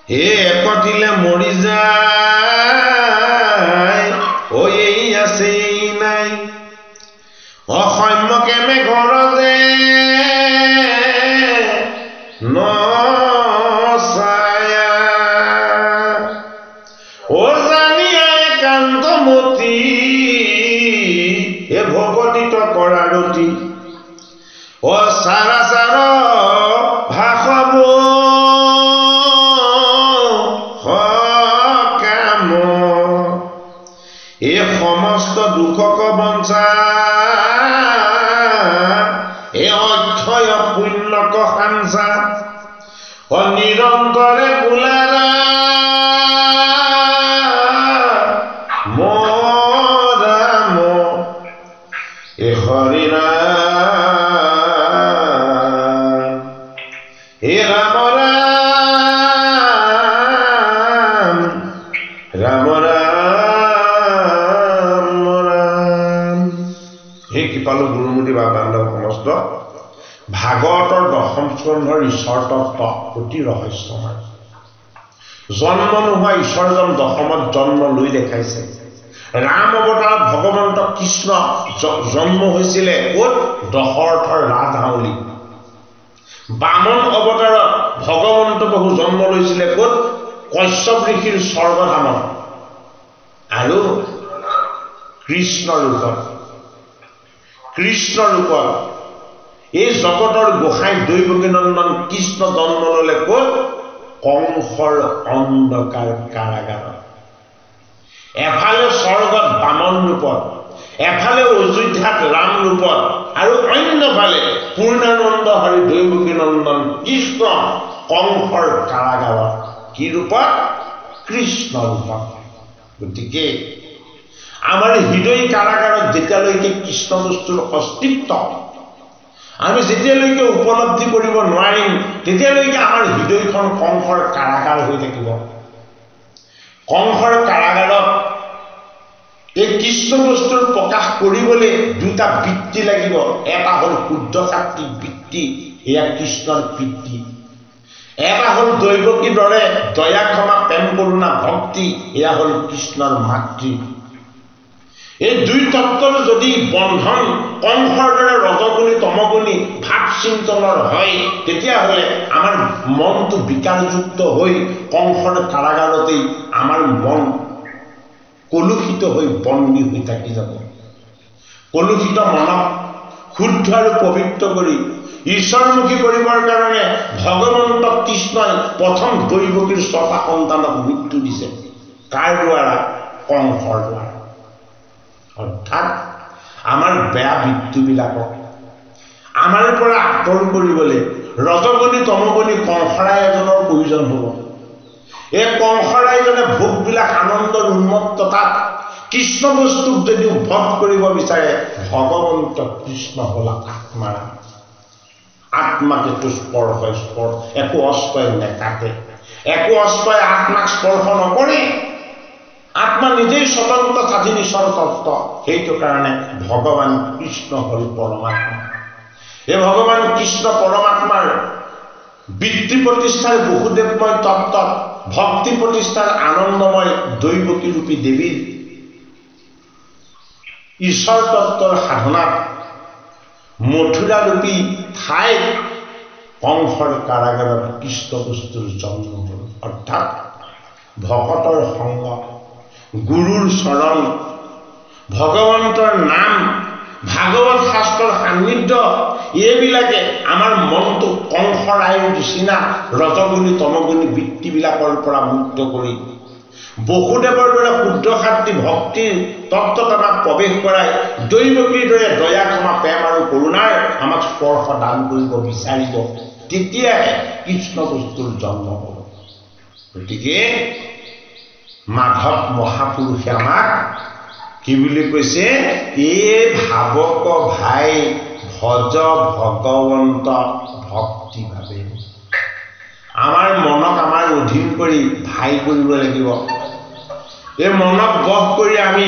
হে একটিলে মৰি যায় অ এই আছে এই নাই, অসম্য কেমে ঘৰ যে নছায়া অ জানিয়া একান্ত মতি এ ভকতিত কৰা ৰতি অ চাৰা চাৰ ভাষব সকাম এই সমস্ত দুখক বঞ্চা এ অক্ষয় পুণ্যক সাঞ্চা অ নিৰন্তৰে বোলাৰা ৰাম এ হৰি ৰাম হে ৰাম ৰাম ৰাম ৰাম। সেই কৃপালু গুৰুমূৰ্তি বা বান্ধৱ সমস্ত, ভাগৱতৰ দশম স্কন্ধৰ ঈশ্বৰ তত্ত্ব অতি ৰহস্যময়। জন্ম নোহোৱা ঈশ্বৰজন দশমত জন্ম লৈ দেখাইছে। ৰাম অৱতাৰত ভগৱন্ত কৃষ্ণ জন্ম হৈছিলে ক'ত? দশৰথৰ ৰাজহাউলি। বামন অৱতাৰত ভগৱন্ত প্ৰভু জন্ম লৈছিলে ক'ত? কশ্যপ ঋষিৰ স্বৰ্গধামত। আৰু কৃষ্ণ ৰূপত, কৃষ্ণ ৰূপত এই জগতৰ গোসাঁই দৈৱকী নন্দন কৃষ্ণ জন্ম ল'লে ক'ত? কংসৰ অন্ধকাৰ কাৰাগাৰত। এফালে স্বৰ্গত বামন ৰূপত, এফালে অযোধ্যাত ৰাম ৰূপত, আৰু অন্যফালে পূৰ্ণানন্দ হৰি দৈৱকী নন্দন কৃষ্ণ কংসৰ কাৰাগাৰত। কি ৰূপত? কৃষ্ণ ৰূপত। গতিকে আমাৰ হৃদয় কাৰাগাৰত যেতিয়ালৈকে কৃষ্ণ বস্তুৰ অস্তিত্ব আমি যেতিয়ালৈকে উপলব্ধি কৰিব নোৱাৰিম, তেতিয়ালৈকে আমাৰ হৃদয়খন কংসৰ কাৰাগাৰ হৈ থাকিব। কংসৰ কাৰাগাৰত এই কৃষ্ণ বস্তুৰ প্ৰকাশ কৰিবলৈ দুটা বৃত্তি লাগিব। এটা হ'ল শুদ্ধ সাত্বিক বৃত্তি, এয়া কৃষ্ণৰ বৃত্তি। এটা হ'ল দৈৱকীৰ দৰে দয়া ক্ষমা প্ৰেম কৰুণা ভক্তি, এয়া হ'ল কৃষ্ণৰ মাতৃ। এই দুই তত্ত্বৰ যদি বন্ধন কংসৰ দৰে ৰজগুণী তমগুণী ভাৱ চিন্তনৰ হয়, তেতিয়াহ'লে আমাৰ মনটো বিকাৰযুক্ত হৈ কংসৰ কাৰাগাৰতেই আমাৰ মন কলুষিত হৈ বন্দী হৈ থাকি যাব। কলুষিত মনক শুদ্ধ আৰু পবিত্ৰ কৰি ঈশ্বৰমুখী কৰিবৰ কাৰণে ভগৱন্ত কৃষ্ণই প্ৰথম দৈৱকীৰ ছটা সন্তানক মৃত্যু দিছে। কাৰ দ্বাৰা? কংসৰ দ্বাৰা। অৰ্থাৎ আমাৰ বেয়া বৃত্তিবিলাকক আমাৰ পৰা আঁতৰ কৰিবলৈ ৰজগুণী তমগুণী কংসৰাই এজনৰ প্ৰয়োজন হ'ব। এই কংসৰাইজনে ভোগবিলাক আনন্দৰ উন্মত্ততাত কৃষ্ণ বস্তুক যদি বধ কৰিব বিচাৰে, ভগৱন্ত কৃষ্ণ হ'ল আত্মাৰাম। আত্মাক একো স্পৰ্শ স্পৰ্শ একো অস্ত্ৰই নেকাটে, একো অস্ত্ৰই আত্মাক স্পৰ্শ নকৰে। আত্মা নিজেই স্বতন্ত্ৰ স্বাধীন ঈশ্বৰ তত্ত্ব। সেইটো কাৰণে ভগৱান কৃষ্ণ হ'ল পৰমাত্মা। এই ভগৱান কৃষ্ণ পৰমাত্মাৰ বৃত্তি প্ৰতিষ্ঠাৰ বহুদেৱময় তত্ত্বত ভক্তি প্ৰতিষ্ঠাৰ আনন্দময় দৈৱকী ৰূপী দেৱীৰ ঈশ্বৰ তত্ত্বৰ সাধনাত মথুৰাৰূপী ঠাইত কংসৰ কাৰাগাৰত কৃষ্ণ বস্তুৰ জন্ম হ'ল। অৰ্থাৎ ভকতৰ সংগ, গুৰুৰ চৰণ, ভগৱন্তৰ নাম, ভাগৱত শাস্ত্ৰৰ সান্নিধ্য, এইবিলাকে আমাৰ মনটো কংসৰায়ৰ নিচিনা ৰজগুণী তমগুণী বৃত্তিবিলাকৰ পৰা মুক্ত কৰি বসুদেৱৰ দৰে শুদ্ধ সাত্বিক ভক্তিৰ তত্ত্বত আমাক প্ৰৱেশ কৰাই দৈৱকীৰ দৰে দয়া ক্ষমা প্ৰেম আৰু কৰুণাৰ আমাক স্পৰ্শ দান কৰিব বিচাৰিব। তেতিয়াহে কৃষ্ণ বস্তুৰ জন্ম হ'ব। গতিকে মাধৱ মহাপুৰুষে আমাক কি বুলি কৈছে? এই ভাৱক ভাই ভজ ভগৱন্ত ভক্তি ভাৱে। আমাৰ মনক আমাৰ অধীন কৰি ভাই কৰিব লাগিব। এই মনক বশ কৰি আমি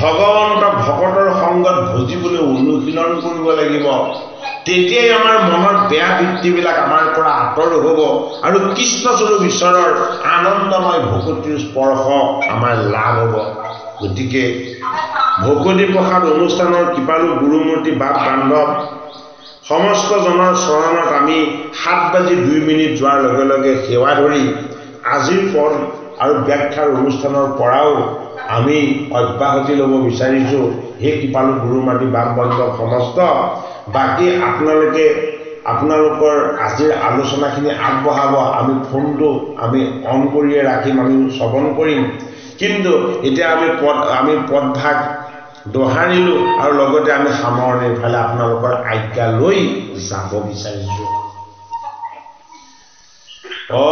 ভগৱন্তক ভকতৰ সংগত ভজিবলৈ অনুশীলন কৰিব লাগিব। তেতিয়াই আমাৰ মনৰ বেয়া বৃত্তিবিলাক আমাৰ পৰা আঁতৰ হ'ব আৰু কৃষ্ণস্বৰূপ ঈশ্বৰৰ আনন্দময় ভকতিৰ স্পৰ্শ আমাৰ লাভ হ'ব। গতিকে ভকতি প্ৰসাদ অনুষ্ঠানৰ কৃপালু গুৰুমূৰ্তি বাপ বান্ধৱ সমস্তজনৰ চৰণত আমি 7:02 যোৱাৰ লগে লগে সেৱা ধৰি আজিৰ পদ আৰু ব্যাখ্যাৰ অনুষ্ঠানৰ পৰাও আমি অব্যাহতি ল'ব বিচাৰিছোঁ। সেই কৃপালু গুৰুমাতী বাপ বান্ধৱ সমস্ত, বাকী আপোনালোকে আপোনালোকৰ আজিৰ আলোচনাখিনি আগবঢ়াব। আমি ফোনটো আমি অন কৰিয়ে ৰাখিম, আমি শ্ৰৱণ কৰিম। কিন্তু এতিয়া আমি পদভাগ দোহাৰিলোঁ আৰু লগতে আমি সামৰণিৰ ফালে আপোনালোকৰ আজ্ঞা লৈ যাব বিচাৰিছোঁ। অ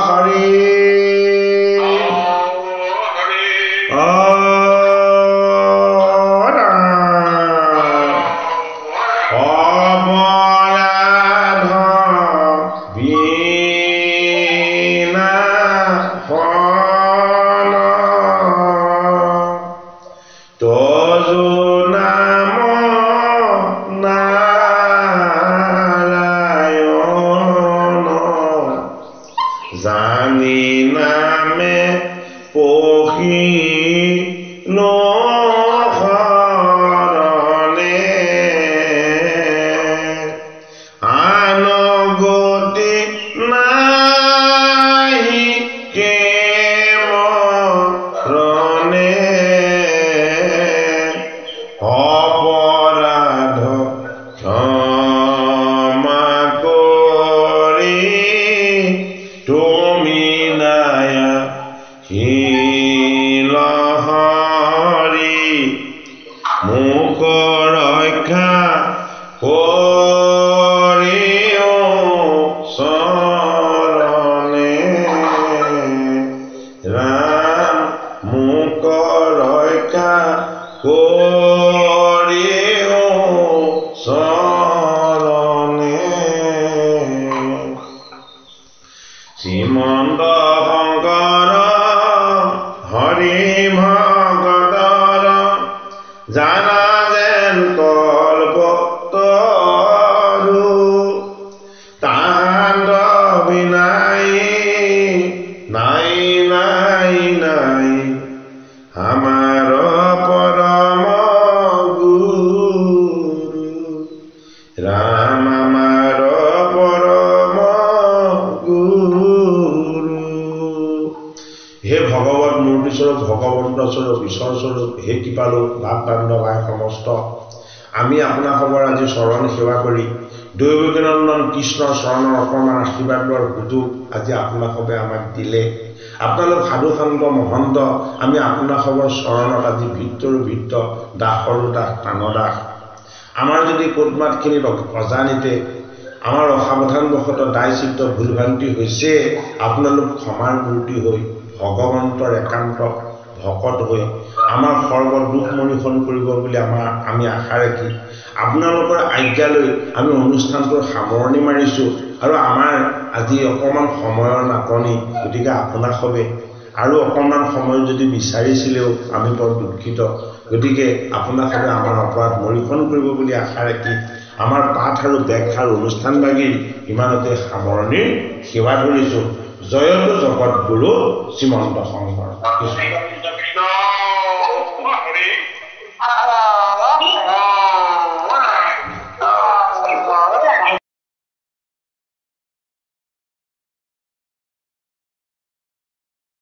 হৰি অ অপৰাধ বিনা তজো মোক ৰক্ষা কৰিও চৰণে, ৰাম মোক ৰক্ষা কৰিও চৰণে। শ্ৰীমন্ত শংকৰ হৰি ভগতৰ জানা যেন কল্প তৰু, তাহান্ত বিনাই নাই নাই নাই আমাৰ পৰম গুৰু, ৰাম আমাৰ পৰম গুৰু। হে ভগৱত মূৰ্তিস্বৰূপ, ভগৱন্ত স্বৰূপ, ঈশ্বৰ স্বৰূপ, হে কৃপালু বাপ বান্ধৱ আই সমস্ত, আমি আপোনাসৱৰ আজি চৰণ সেৱা কৰি দৈৱকীনন্দন কৃষ্ণৰ চৰণৰ অকণমান আশীৰ্বাদ লোৱাৰ সুযোগ আজি আপোনাসৱে আমাক দিলে। আপোনালোক সাধু সন্ত মহন্ত, আমি আপোনাসৱৰ চৰণত আজি ভিতৰো ভিত, দাসৰো দাস, প্ৰাণদাস। আমাৰ যদি ক'তমাতখিনিত অজানিতে আমাৰ অসাৱধানবশতঃ দায়চিত্ত ভুলভ্ৰান্তি হৈছে, আপোনালোক ক্ষমাৰ মূৰ্তি হৈ ভগৱন্তৰ একান্ত ভকত হৈ আমাৰ সৰ্ব দুখ মৰিষণ কৰিব বুলি আমি আশা ৰাখি আপোনালোকৰ আজ্ঞালৈ আমি অনুষ্ঠানটোৰ সামৰণি মাৰিছোঁ। আৰু আমাৰ আজি অকণমান সময়ৰ নাটনি, গতিকে আপোনাসৱে আৰু অকণমান সময় যদি বিচাৰিছিলেও আমি বৰ দুখিত। গতিকে আপোনাসৱে আমাৰ অপৰাধ মৰিষণ কৰিব বুলি আশা ৰাখি আমাৰ পাঠ আৰু ব্যাখ্যাৰ অনুষ্ঠানভাগিৰ ইমানতে সামৰণিৰ সেৱা ধৰিছোঁ। জয়তো জগতগুৰু শ্ৰীমন্ত শংকৰ। কৃষ্ণ।